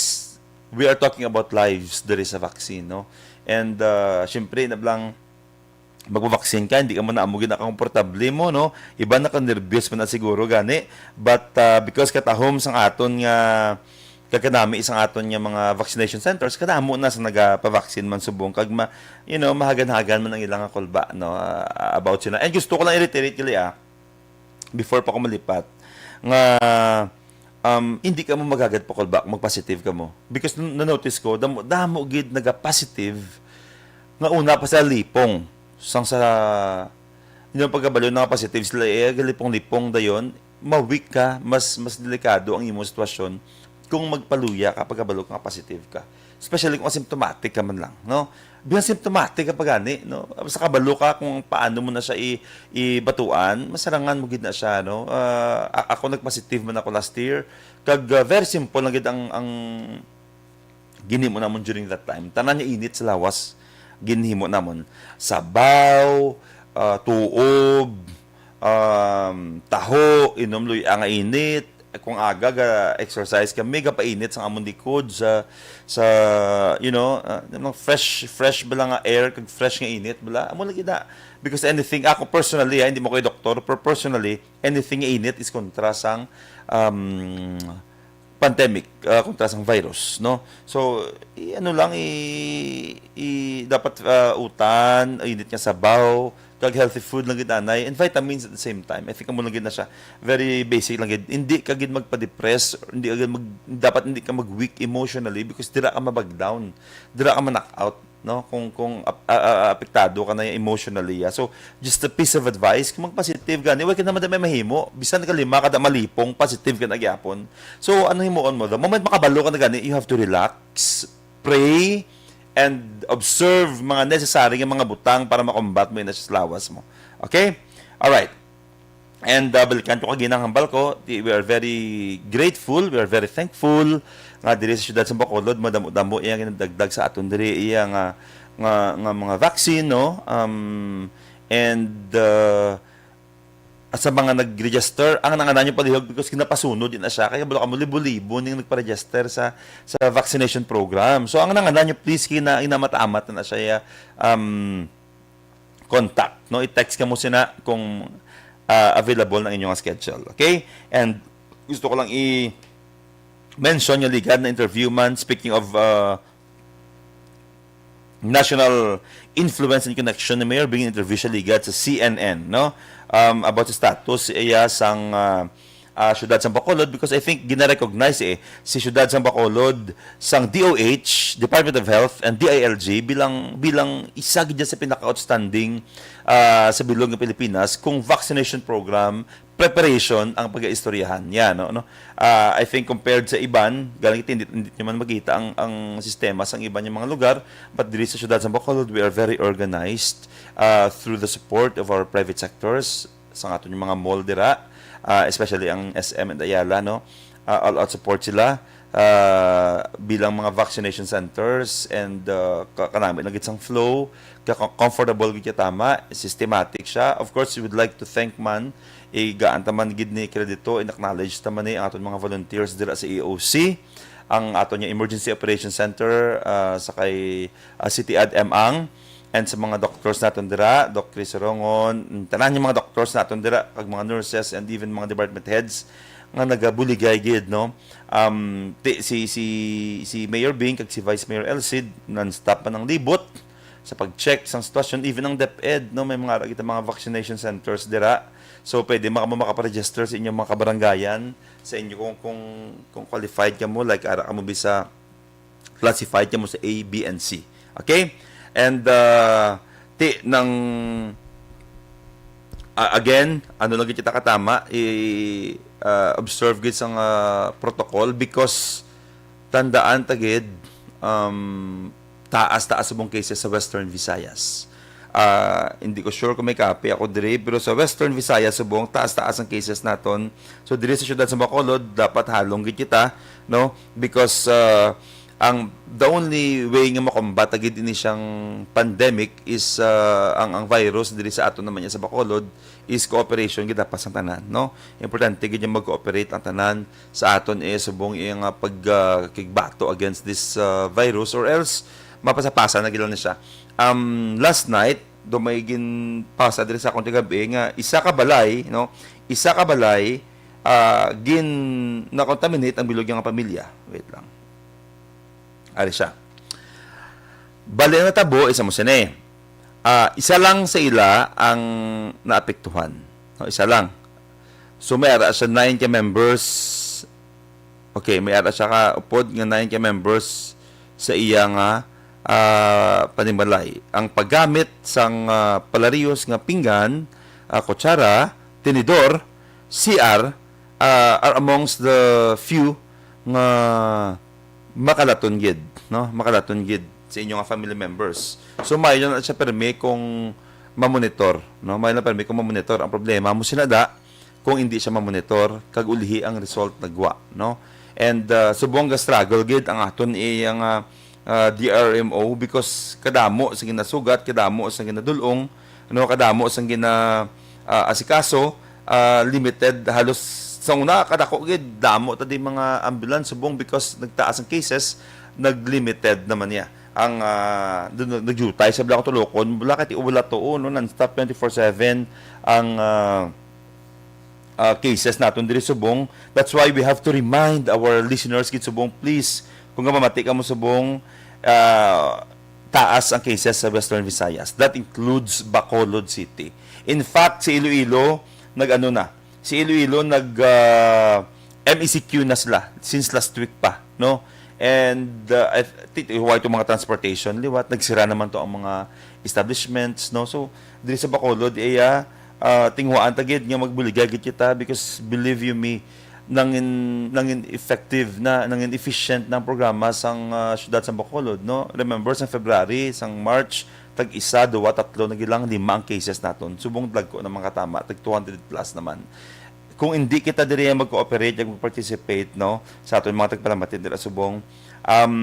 we are talking about lives diri sa vaccine, no? And, ah, syempre, nablang magpa-vaccine ka, hindi ka man amo gid nakakomportable mo, no? Iba naka-nervyos man na siguro gani. But, ah, because katahom sang aton nga, kakanami sang aton nga mga vaccination centers, kadamo na sa nagapa-vaccine man subong kag ma-, you know, mahagan-hagan man ang ilang kulba, no? Ah, about sila. And gusto ko lang i-reiterate gali, ah, before pa ko malipat, nga, um, hindi ka mo magagad pa kulba kung mag-positive ka mo. Because n-, na-notice ko, damo, damo gid naga-positive nga una pa sa lipong. Sang sa, yung pagkabalo na positive sila, eh, galipong-lipong dayon, ma-weak ka, mas, mas delikado ang imong sitwasyon kung magpaluya ka, pagkabalo ka nga positive ka. Especially kung asymptomatic ka man lang, no? Bilang symptomatic ka pa gani, no? Sa kabalo ka kung paano mo na siya i-, ibatuan, masarangan mo gid na siya, no? Ah, a-, ako nagpositive man ako last year, kag, ah, very simple lang gid ang, ang ginhimo namon during that time. Tanan nga init sa lawas, ginhimo namon. Sabaw, ah, tuob, um, taho, inom luy-a nga init. Kung aga, ga-exercise kami, gapainit sang amon likod sa, sa, you know, ah, nang fresh, fresh ba lang nga air, kag fresh nga init, bala. Amo lagi na. Because anything, ako personally, ah, hindi mo ko doktor, pero personally, anything nga init is kontra sang, um, pandemic, ah, kontra sang virus, no? So, i-, ano lang, i-, i-, dapat, ah, utan, init nga sabaw, kag healthy food lang gid anay, and vitamins at the same time. I think amo lang gid na siya. Very basic lang gid. Hindi ka gid magpa-depress, hindi ka gid mag-, dapat hindi ka mag-weak emotionally because dira ka mabag down, dira ka ma-knock out, no? Kung, kung ap-, a-, a-, apektado ka na emotionally, ah. So, just a piece of advice, kung mag-positive gani, wala ka naman may mahimo. Bisan ka lima kada malipong, positive ka na gyapon. So, ano himuon mo? The moment makabalo ka na gani, you have to relax, pray, and observe mga necessary nga mga butang para makombat mo ina sa lawas mo. Okay? Alright. And, uh, balikan ko kag ginang hambal ko, di-, we are very grateful, we are very thankful nga diri sa siyudad sa Bacolod, madamo-damo iya nga nadagdag sa aton diri, iya nga, nga, nga mga vaccine, no? Um, and, uh, sa mga nag-register, ang nanganan yung palihog because ginapasunod din na siya. Kaya wala ka mo libo-libo ning nagpa-register sa, sa vaccination program. So, ang nanganan yung please, kina-, inamat-amat na siya, um, contact, no? I-text ka mo sina kung, ah, available na inyong schedule. Okay? And gusto ko lang i-mention yung ligad na interview man, speaking of, ah, national influence and connection ni Mayor Bing, interview siya ligad sa C N N, no? Um, about sa status iya sang, ah, ah, siyudad sang Bacolod, because I think gina-recognize, eh, si siyudad sang Bacolod sang D O H, Department of Health, and D I L G bilang, bilang isa gid sa pinaka-outstanding, ah, sa bilog nga Pilipinas kung vaccination program preparation ang pag-iistoryahan niya, no, no? Ah, I think compared sa iban, galing iti, hindi, hindi nyo man makita ang, ang sistema sa iban yung mga lugar, but diri sa siyudad sa Bacolod, we are very organized, ah, through the support of our private sectors, sa aton yung mga mall dira, ah, especially ang S M and Ayala, no? Ah, all out support sila, ah, bilang mga vaccination centers and, ah, ka-, kanami na gid sang flow, ka-, comfortable gid ka tama, systematic siya. Of course, we would like to thank man, igaan ta man gid ni kredito, in-acknowledge ta man ni ang aton mga volunteers dira sa E O C, ang aton nga Emergency Operations Center, ah, sa kay, ah, City Ad M Ang, and sa mga doctors naton dira, Doc Chris Rongon, tanan yung mga doctors naton dira, kag mga nurses and even mga department heads nga nagabuligay gid, no? Um, ti-, si, si, si Mayor Bing kag si Vice Mayor Elcid, non-stop man ang libot sa pag-check sang sitwasyon, even ang DepEd, no, may mga, kita mga vaccination centers dira. So, pwede maka-, makaparegister sa inyong mga kabarangayan, sa inyo kung, kung, kung qualified ka mo, like, ara ka mo bisa classified ka mo sa A, B, and C. Okay? And, uh, ti, nang, uh, again, ano lang gid kita katama, i, uh, observe gid sang, uh, protocol because tandaan ta gid, um, taas-taas subong cases sa Western Visayas. Ah, hindi ko sure kung may copy ako diri, pero sa Western Visayas subong, taas-taas ang cases naton. So, diri sa siyudad sa Bacolod, dapat halong gid kita, no? Because, ah, Ang, the only way nga makombat gid ini siyang pandemic is, ah, ang, ang virus diri sa aton naman niya sa Bacolod is cooperation gid dapat sa tanan, no? Importante gid nga mag-cooperate ang tanan sa aton, eh, subong iyang, ah, pag, ah, kigbato against this, ah, virus, or else mapasa-pasa na gid lang ni siya. Um, last night, do may ginpasa diri sa akong tigabi nga isa ka balay, no? Isa ka balay, ah, gin-, na-contaminate ang bilog nga pamilya. Wait lang. Ari siya. Bali, ang natabo, isa mo sini. Ah, isa lang sa ila ang naapektuhan. No, isa lang. So, may ara siya nine ka members. Okay, may ara siya ka upod nga nine ka members sa iya nga, ah, panimalay. Ang paggamit sang, ah, palariyos nga pinggan, ah, kutsara, tinidor, C R, ah, are amongst the few nga makalaton gid, no? Makalaton gid sa inyo nga family members. So, maayo na siya permi kung mamonitor, no? Maayo na permi kung mamonitor. Ang problema mo sina da kung hindi siya mamonitor, kag ulhi ang result nagwa, no? And, ah, subong ga struggle gid ang aton iyang, ah, ah, D R M O because kadamo sa ginasugat, kadamo sa ginadulong, no, kadamo sang gina, ah, asikaso, ah, limited halos sa una kadako gid damo ta di mga ambulance subong because nagtaas ang cases, naglimited naman niya ang, ah, dun, nagyutay sa Blanco Tulokon, wala kay wala tuo, no, non-stop twenty-four seven ang, ah, ah, cases naton diri subong. That's why we have to remind our listeners gid subong, please, kung gamamati kamo subong, ah, taas ang cases sa Western Visayas. That includes Bacolod City. In fact, si Iloilo, nag-ano na. Si Iloilo, nag, ah, M E C Q na sila since last week pa, no? And, ah, I th-, ti-, why to mga transportation, liwat, nagsira naman to ang mga establishments, no? So, diri sa Bacolod, iya, ah, tinguhaan ta gid nga magbuligay gid kita because believe you me, nangin, nangin effective na, nangin efficient na ang programa sang, ah, syudad sang Bacolod, no? Remember, sang February, sang March, tag isa, duwa, tatlo na gid lang, lima ang cases naton. Subong dagko na mga tama, tag two hundred plus naman. Kung hindi kita diri mag-cooperate, mag-participate, no, sa aton mga tagpalamati dira subong, um,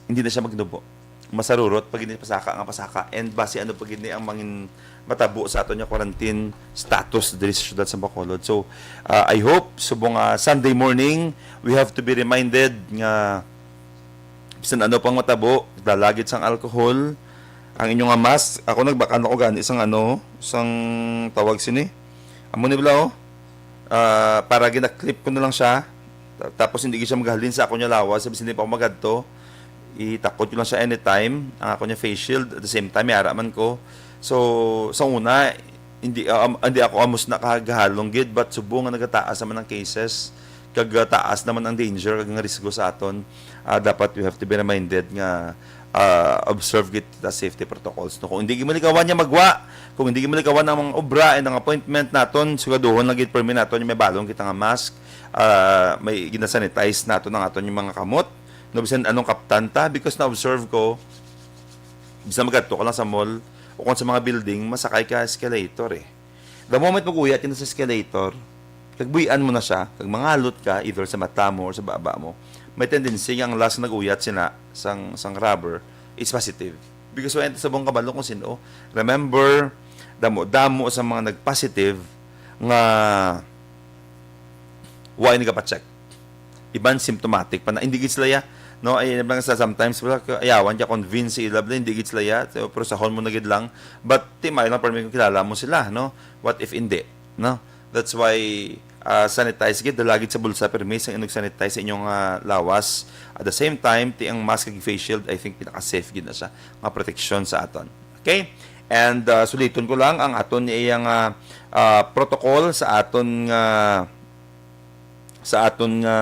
hindi na siya magnubo. Masarurot pag hindi pasaka nga pasaka. And basi ano pa gid ni ang mangin matabo sa aton nga quarantine status diri sa syudad sa Bacolod. So, uh, I hope subong nga Sunday morning, we have to be reminded nga bisan ano pang matabo, dala gid sang alcohol, ang inyo nga mask. Ako, nagbakal ako gani sang ano, sang tawag sini. Amo ni bala, oh. Ah, para gina-clip ko na lang siya. Ta-, tapos hindi gid siya maghalin sa ako niya lawas, bisan di pa ako magadto. Itakod ko lang siya anytime, ang ako niya face shield, at the same time, may ara man ko. So, sa una, hindi, ah, am-, hindi ako amos na kagahalong gid, but subong nga nagataas naman ang cases, kag, ah, taas naman ang danger, kag ang risgo sa aton. Ah, dapat we have to be reminded nga, ah, observe gid ta safety protocols, no? Kung hindi gid mo likawan niya magwa, kung hindi gid mo likawan ang mga obra and ang appointment naton, sigaduhon lang gid permi naton yung may balon kita nga mask, ah, may ginasanitize naton ang aton yung mga kamot, no? Bisan anong kaptan ta, because na-observe ko, bisan magadto ka lang sa mall o kung sa mga building, masakay ka escalator, eh. The moment mag-uyat ka na sa escalator, kag buy-an mo na siya, kag mangalot ka, either sa mata mo or sa baba mo, may tendency nga ang last nga nag-uyat sina sang, sang rubber is positive. Because wa sa bong kabalo kung sino. Remember, damo-damo sa mga nag-positive nga wa nagapacheck. Iban symptomatic pa na, hindi gid sila ya, no? Ay, lang sa sometimes, wala ka, ayawan ka convince sa ila, hindi gid sila ya. So, pero sahon mo na gid lang. But, ti, may lang, permi kung kilala mo sila, no? What if hindi, no? That's why, ah, sanitize gid, dala gid sa bulsa, permi sang inyong sanitize sa inyong, ah, lawas. At the same time, ti ang mask kag face shield, I think, pinaka-safe gid na siya nga proteksyon sa aton. Okay? And, ah, suliton ko lang ang aton iyang, ah, ah, protocol sa aton nga, sa aton nga,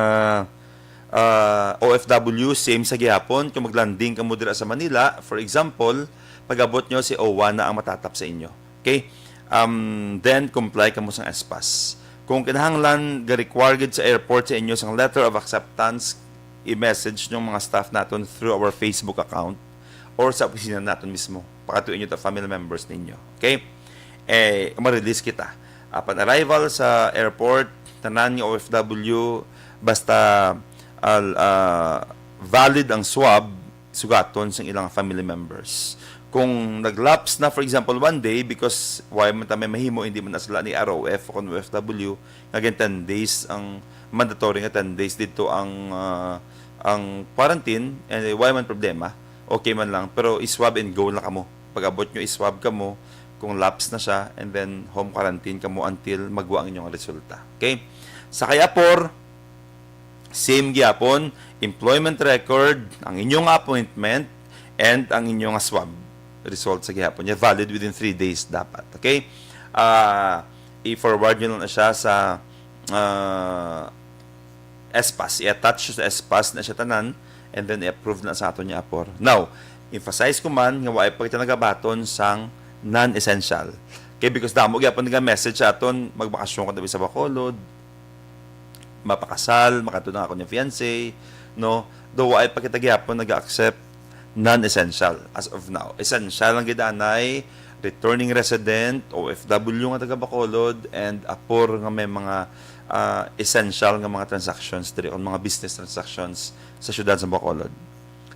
ah, O F W, same sa gihapon. Kung mag-landing kamo dira sa Manila, for example, pag-abot nyo, si OWWA na ang matatap sa inyo. Okay? Um, then, comply kamo sang S pass. Kung kinahanglan, ga-require gid sa airport sa inyo sang letter of acceptance, i-message nyo mga staff naton through our Facebook account or sa opisina naton mismo. Pakatuin nyo ta family members ninyo. Okay? Eh, ma-release kita. Upon arrival sa airport, tanan nga O F W, basta, al-, ah, valid ang swab, sugaton sang ilang family members. Kung nag-lapse na, for example, one day, because why man ta may mahimo, hindi man na sila ni R O F o kung O F W, nga again, ten days ang mandatory nga ten days dito ang, ah, ang quarantine, and why man problema, okay man lang, pero i-swab and go na kamo. Pag-abot nyo, i-swab kamo kung lapse na siya, and then home quarantine kamo until magwa ang inyong resulta. Okay? Sa kay Apor, same gyapon, employment record, ang inyong appointment, and ang inyong swab result sa gihapon niya, valid within three days dapat. Okay? Ah, i-forward nyo lang na siya sa, ah, S PAS. I-attach siya sa S PAS na siya tanan, and then i-approve na sa aton niya Apor. Now, emphasize ko man nga wala pa kita nagabaton sang non-essential. Okay, because damo gyapon nga message sa aton, magbakasyon ka daw sa Bacolod, mapakasal, makadto na ako ni fiancé, no? Though wala pa kita gyapon nag-accept non-essential as of now. Essential lang gid anay, returning resident, O F W nga taga Bacolod, and Apor nga may mga, ah, essential nga mga transactions diri, o mga business transactions sa siyudad sa Bacolod.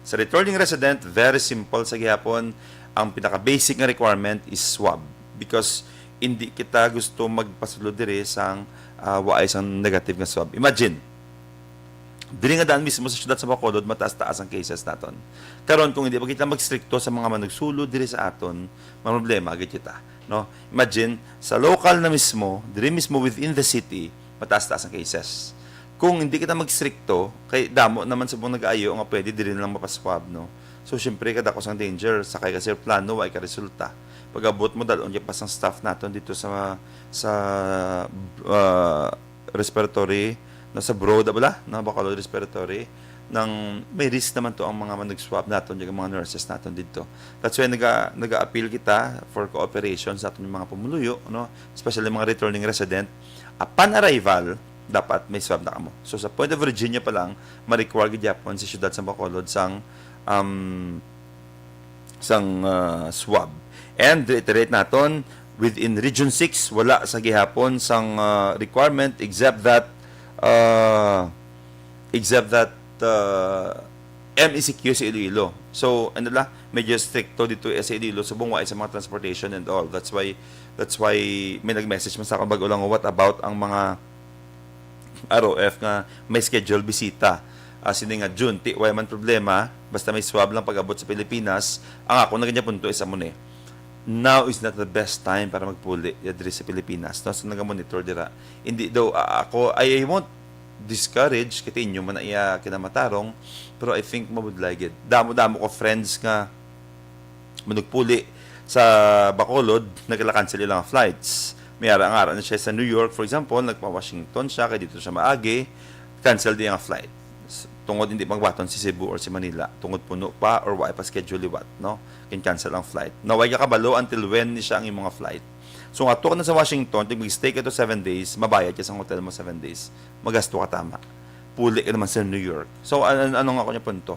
Sa returning resident, very simple sa gihapon. Ang pinaka-basic nga requirement is swab, because hindi kita gusto magpasulod diri sang, ah, waay sang negative nga swab. Imagine, diri nga daan mismo sa siyudad sa Bacolod, mataas-taas ang cases naton. Karon, kung hindi pa kita magstrikto sa mga manugsulod diri sa aton, mamroblema gid kita, no? Imagine, sa local na mismo, diri mismo within the city, mataas-taas ang cases. Kung hindi kita magstrikto, kay damo naman subong nag-aayo nga pwede diri na lang mapaswab, no? So, syempre, kadako sang danger, sakay ka sa aeroplano, wa ka resulta. Pag-abot mo, dalon ka pa sang staff naton dito sa, sa, ah, respiratory, na sa Broad, bala, na Bacolod Respiratory, nang may risk naman to ang mga manug-swab naton, yung mga nurses naton dito. That's why naga, naga-appeal kita for cooperation sa aton mga pumuluyo, no? Especially mga returning resident. Upon arrival, dapat may swab na kamo. So, sa Point of Virginia pa lang, ma-require gid gyapon sa siyudad sa Bacolod sang, um, sang, ah, swab. And reiterate naton, within Region six, wala sa gihapon sang, ah, requirement, except that, ah, except that, ah, M E C Q sa Iloilo. So, ano la, medyo stricto dito sa Iloilo, subong wa sa mga transportation and all. That's why, that's why may nag-message man sa akin bago lang, "What about ang mga R O F nga may schedule bisita?" Ah, sini nga June, ti, way man problema, basta may swab lang pag-abot sa Pilipinas. Ang ako na ganya punto is amo ni, now is not the best time para magpuli ya diri sa Pilipinas, no? So, naga-monitor dira. Hindi daw, ah, ako, I, I won't discourage, kay inyo man na iya kinamatarong, pero I think mabudlay gid. Damo-damo ko friends nga manugpuli sa Bacolod, nagla-cancel ilang flights. May ara nga ara na siya sa New York, for example, nagpa-Washington siya, kay dito siya maagi, cancel di ang flight. S-, tungod hindi magbaton si Cebu or si Manila, tungod puno pa or wa pa schedule liwat, no? Kin-cancel ang flight. Now, way ka kabalo until when ni siya ang imong flight. So, nga to na sa Washington, tig mag-stay ka to seven days, mabayad ka sa hotel mo seven days, magasto ka tama. Puli ka naman sa New York. So, an-, an-, ano nga ako niya punto?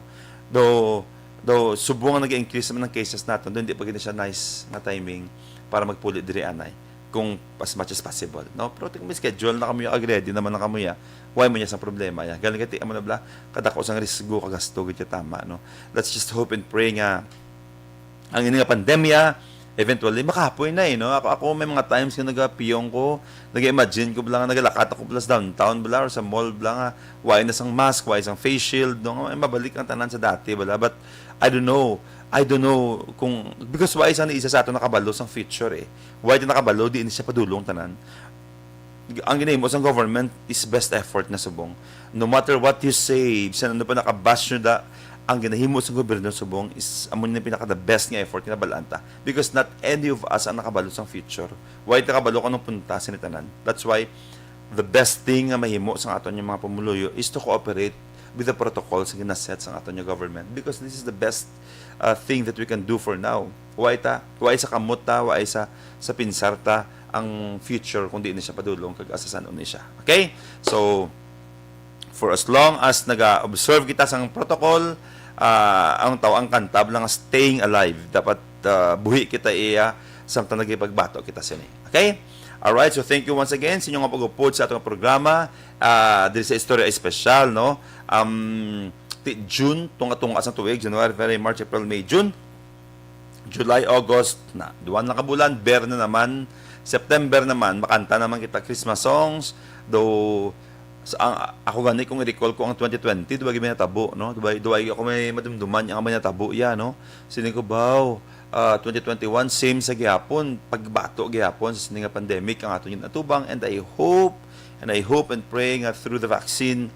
Though, though, subong nga nag-increase naman ang cases natin, doon di pa gid siya nice nga timing para magpuli diri anay kung as much as possible, no? Pero kung may schedule na kamo ya, kag ready naman na kamo ya, why mo niya sang problema ya? Galing kati, amo na bala, kadako sang risgo, kagasto, gid ka tama, no? Let's just hope and pray nga ang ini nga pandemya, eventually, makahapoy na eh, no? Ako, ako may mga times nga nagapiyong ko, nag-imagine ko bala nga nagalakat ako bala sa downtown bala or sa mall bala nga, why na sang mask, why sang face shield, no? Nga mabalik ang tanan sa dati bala. But, I don't know. I don't know kung, because why sa ni isa sa ato nakabalo sang future eh. Why ta nakabalo, di ni siya padulong tanan. Ang ginahimo sang government is best effort na subong. No matter what you say, bisan ano pa nakabash nyo da, ang ginahimo sang gobyerno subong is amo ni pinaka the best nga effort nga balaan ta. Because not any of us ang nakabalo sang future. Why ta kabalo kung anong punta sa ni tanan? That's why the best thing nga mahimo sa aton yung mga pumuluyo is to cooperate with the protocols nga ginaset sa aton yung government. Because this is the best, uh, thing that we can do for now. Why ta? Why sa kamot ta? Why sa, sa pinsar ta? Ang future, kung di ni siya padulong, kag asasan ni siya. Okay? So, for as long as naga-observe kita sang protocol, ah, ang tawag kanta lang, staying alive. Dapat, ah, buhi kita iya, samtang nagipagbato kita sini. Okay? Alright, so thank you once again sa inyong pag-upod sa atong programa, ah, diri sa Istorya Espesyal, no? Um, Ti June, tunga-tunga sang tuig, January, February, March, April, May, June, July, August, na, duwa na ka bulan, Ber na naman, September naman, makanta naman kita Christmas songs, though, sa, ang, ako gani, kung i-recall ko ang twenty twenty, duwa gid may natabo, no? Duwa, duwa ako may madumduman ang may natabo, ya, no? Siling ko, "Baw, ah, twenty twenty-one, same sa gihapon, pagbato gihapon sa sini nga pandemic ang aton ginatubang," and I hope, and I hope and pray nga through the vaccine,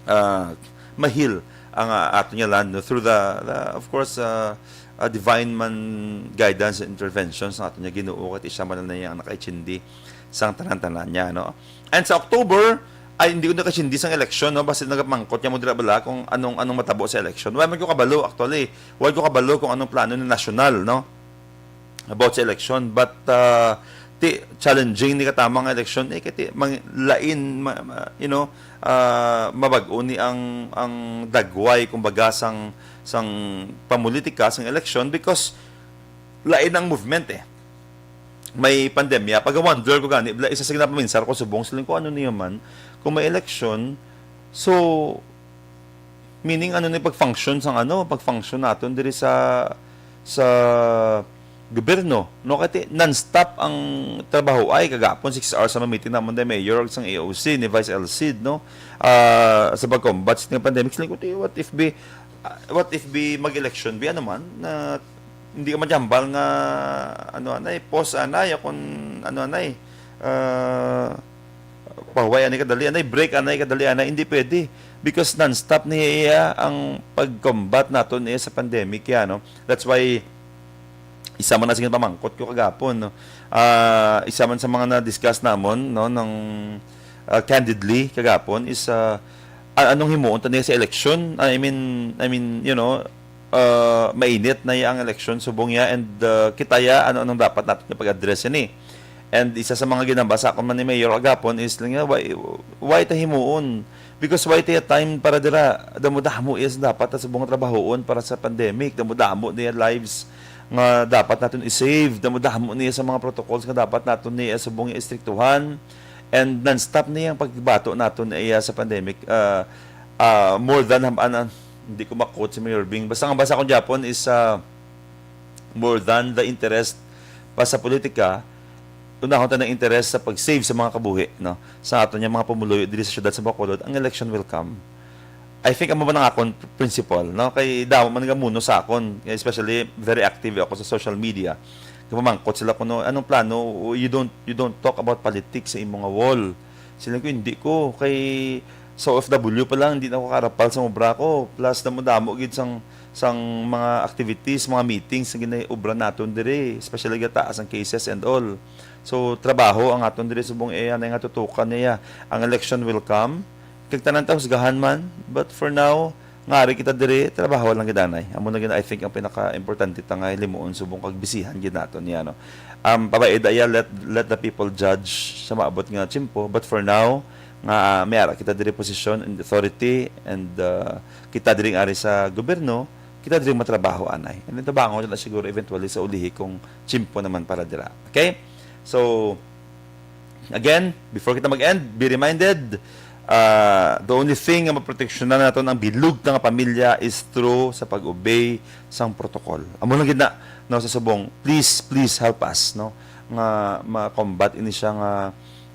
ah, mahil ang, ah, ato niya land, no? Through the, the, of course, ah, ah, divine man guidance and intervention sa ato niya Ginoo, kay siya man na ang nakaitsindi sang tanan-tanan niya, no? And sa October, ay, hindi ko nakaitsindi sang election, no? Basta nagapamangkot niya mo dira bala kung anong, anong matabo sa election. Wala man ko kabalo, actually. Wala ko kabalo kung anong plano ni national, no? About sa election. But, ah, ti, challenging ni katama nga election, eh, kay ti, mang, lain, ma, ma, you know, ah, mabag-o ni ang, ang dagway, kumbaga, sang, sang pamulitika, sang election, because lain ang movement, eh. May pandemya. Pag-wonder ko gani, bla, isa sa ginapaminsar ko subong, siling ko, "Ano niyo man? Kung may election, so, meaning, ano ni pag-function sang ano, pag-function naton diri sa, sa gobyerno, no?" Kay ti, non-stop ang trabaho ay kagapon, six hours ang meeting namon, the mayor, sang A O C, ni Vice L C D, no? Ah, sa pag-combat sa pandemic, siling ko, "Ti, what if be, ah, what if be mag-election, be, ano man, na hindi ka magyambal nga, ano, anay, pause, anay, akon, ano, anay, ah, pahuway, anay, kadali, anay, break, anay, kadali, anay." Hindi pwede. Because non-stop niya iya ang pag-combat naton niya sa pandemic, ya, no? That's why, isa man na sige pamangkot ko kagapon, no? Ah, isa man sa mga na-discuss namon, no, ng, ah, candidly kagapon is, ah, a-, anong himuon ta niya sa election? I mean, I mean, you know, ah, mainit na iya ang election subong ya, and, ah, kita ya ano, anong dapat naton nga pag-address ini. And isa sa mga ginambal sa akon man ni Mayor agapon is lang nga, why, why ta himuon? Because why ta time para dira? Damo-damo is dapat ta subong trabahoon para sa pandemic. Damo-damo niya lives nga dapat naton i-save. Damo-damo niya sa mga protocols nga dapat naton niya subong istriktuhan. And non-stop niya ang pagbato naton niya sa pandemic. Ah, ah, more than, ah, ano, hindi ko ma-quote si Mayor Bing. Basta ang basa ko gyapon is, ah, more than the interest pa sa politika, unahon ta ng interest sa pag-save sa mga kabuhi, no? Sa aton nga mga pumuluyo diri sa siyudad sa Bacolod, ang election will come. I think amo man ang akon principle, no? Kay damo man nga muno sa akon, especially very active ako sa social media. Kapamangkot sila kuno, "Anong plano? You don't, you don't talk about politics sa imong nga wall." Sila ko, "Hindi ko. Kay sa O F W pa lang, hindi na ako karapal sa obra ko. Plus, damo-damo gid sang, sang mga activities, mga meetings nga ginaobra naton diri, especially gataas ang cases and all." So, trabaho ang aton diri subong iya na nga tutukan niya. Ang election will come. Kag tanan ta husgahan man. But for now, nga ari kita diri, trabaho lang gid anay. Amo na gid, I think, ang pinaka-importante ta nga himuon subong kag bisihan gid naton niya, no? Um, pabaid iya, let, let the people judge sa maabot nga tiyempo. But for now, nga, ah, may ara kita diri posisyon and authority and, ah, kita diri nga ari sa gobyerno, kita diri matrabaho anay. And then tabangon na siguro eventually sa ulihi kung tiyempo naman para dira. Okay? So, again, before kita mag-end, be reminded, ah, the only thing nga maproteksyonan naton ang bilog ta nga pamilya is through sa pag-obey sang protocol. Amo lang gid na, no, sa subong, please, please help us, no, nga ma-combat ini siya nga,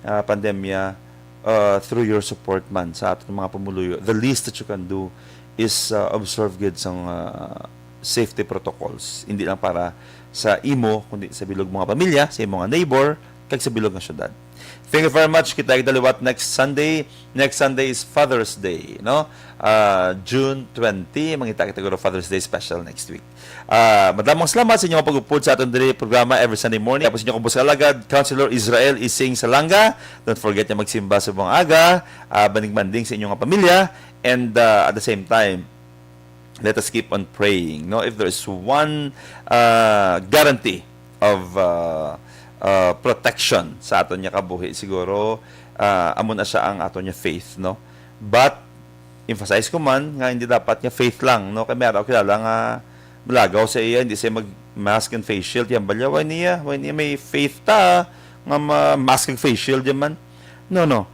ah, pandemya, ah, through your support man sa aton mga pumuluyo. The least that you can do is, ah, observe gid sang, ah, safety protocols. Hindi lang para sa imo, kundi sa bilog mga pamilya, sa imo nga neighbor, kag sa bilog nga syudad. Thank you very much. Kita kita liwat next Sunday. Next Sunday is Father's Day, no? Ah, June twenty. Mangita kita guro Father's Day special next week. Ah, madamong salamat sa inyong pag-upod sa aton diri programa every Sunday morning. Tapos inyong kubos alagad, Counselor Israel Ising Salanga. Don't forget nga magsimba sa buong aga, ah, bandig-banding sa inyong pamilya, and, ah, at the same time, let us keep on praying, no? If there is one, ah, guarantee of, ah, ah, protection sa aton nga kabuhi, siguro, ah, amo na siya ang aton nga faith, no? But, emphasize ko man nga hindi dapat nga faith lang, no? Kay may araw kilala nga malagaw sa iya, hindi siya mag-mask and face shield, yan balya, why niya? Why niya may faith ta nga ma-mask and face shield, yan man? No, no.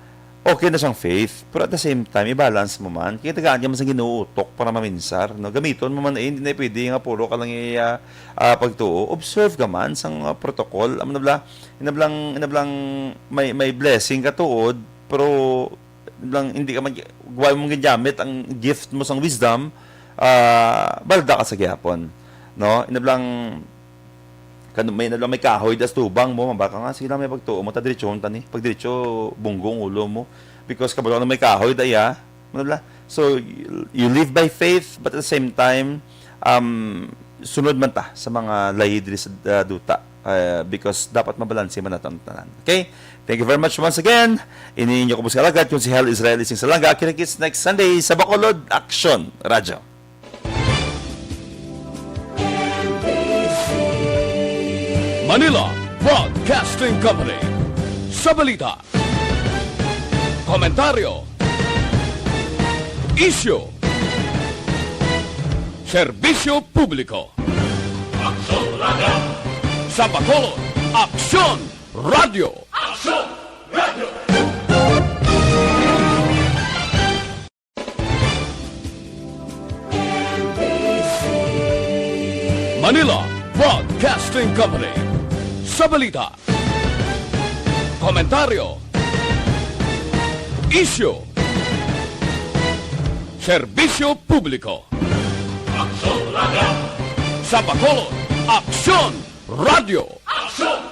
okay na siyang faith, pero at the same time, i-balance mo man. Kaya tagaan ka man sa Ginoo utok para maminsar, no? Gamiton mo man, eh, hindi na pwede nga puro ka lang iya, ah, pagtuo. Observe ka man sang, ah, protocol. Amo na bala, inablang, inablang may, may blessing ka tuod, pero inablang hindi ka mag-, wa mo ginamit ang gift mo sang wisdom, ah, balda ka sa gihapon, no? Inablang, kan-, may, may kahoy das tubang mo, mabaka nga, sige lang, may pagtuo mo, ta diretsohon ta ni. Pag diretso, bunggong ulo mo. Because kabalo na may kahoy da iya. Ano bala? So, you, you live by faith, but at the same time, um, sunod man ta sa mga lahi diri sa, uh, duta. Uh, because dapat mabalanse man nato ang tanan. Okay? Thank you very much once again. Ini inyo kabus nga alagad, kung si Hal Israel Ising Salanga. Kita-kits next Sunday sa Bacolod Action Radio. Manila Broadcasting Company. Sa balita, komentaryo, isyu, serbisyo publiko. Aksyon Radio. Sa Bacolod, Aksyon Radio. Aksyon Radio. Manila Broadcasting Company. Sa balita, komentaryo, isyu, serbisyo publiko. Aksyon Radio. Sa Bacolod, Aksyon Radio. Aksyon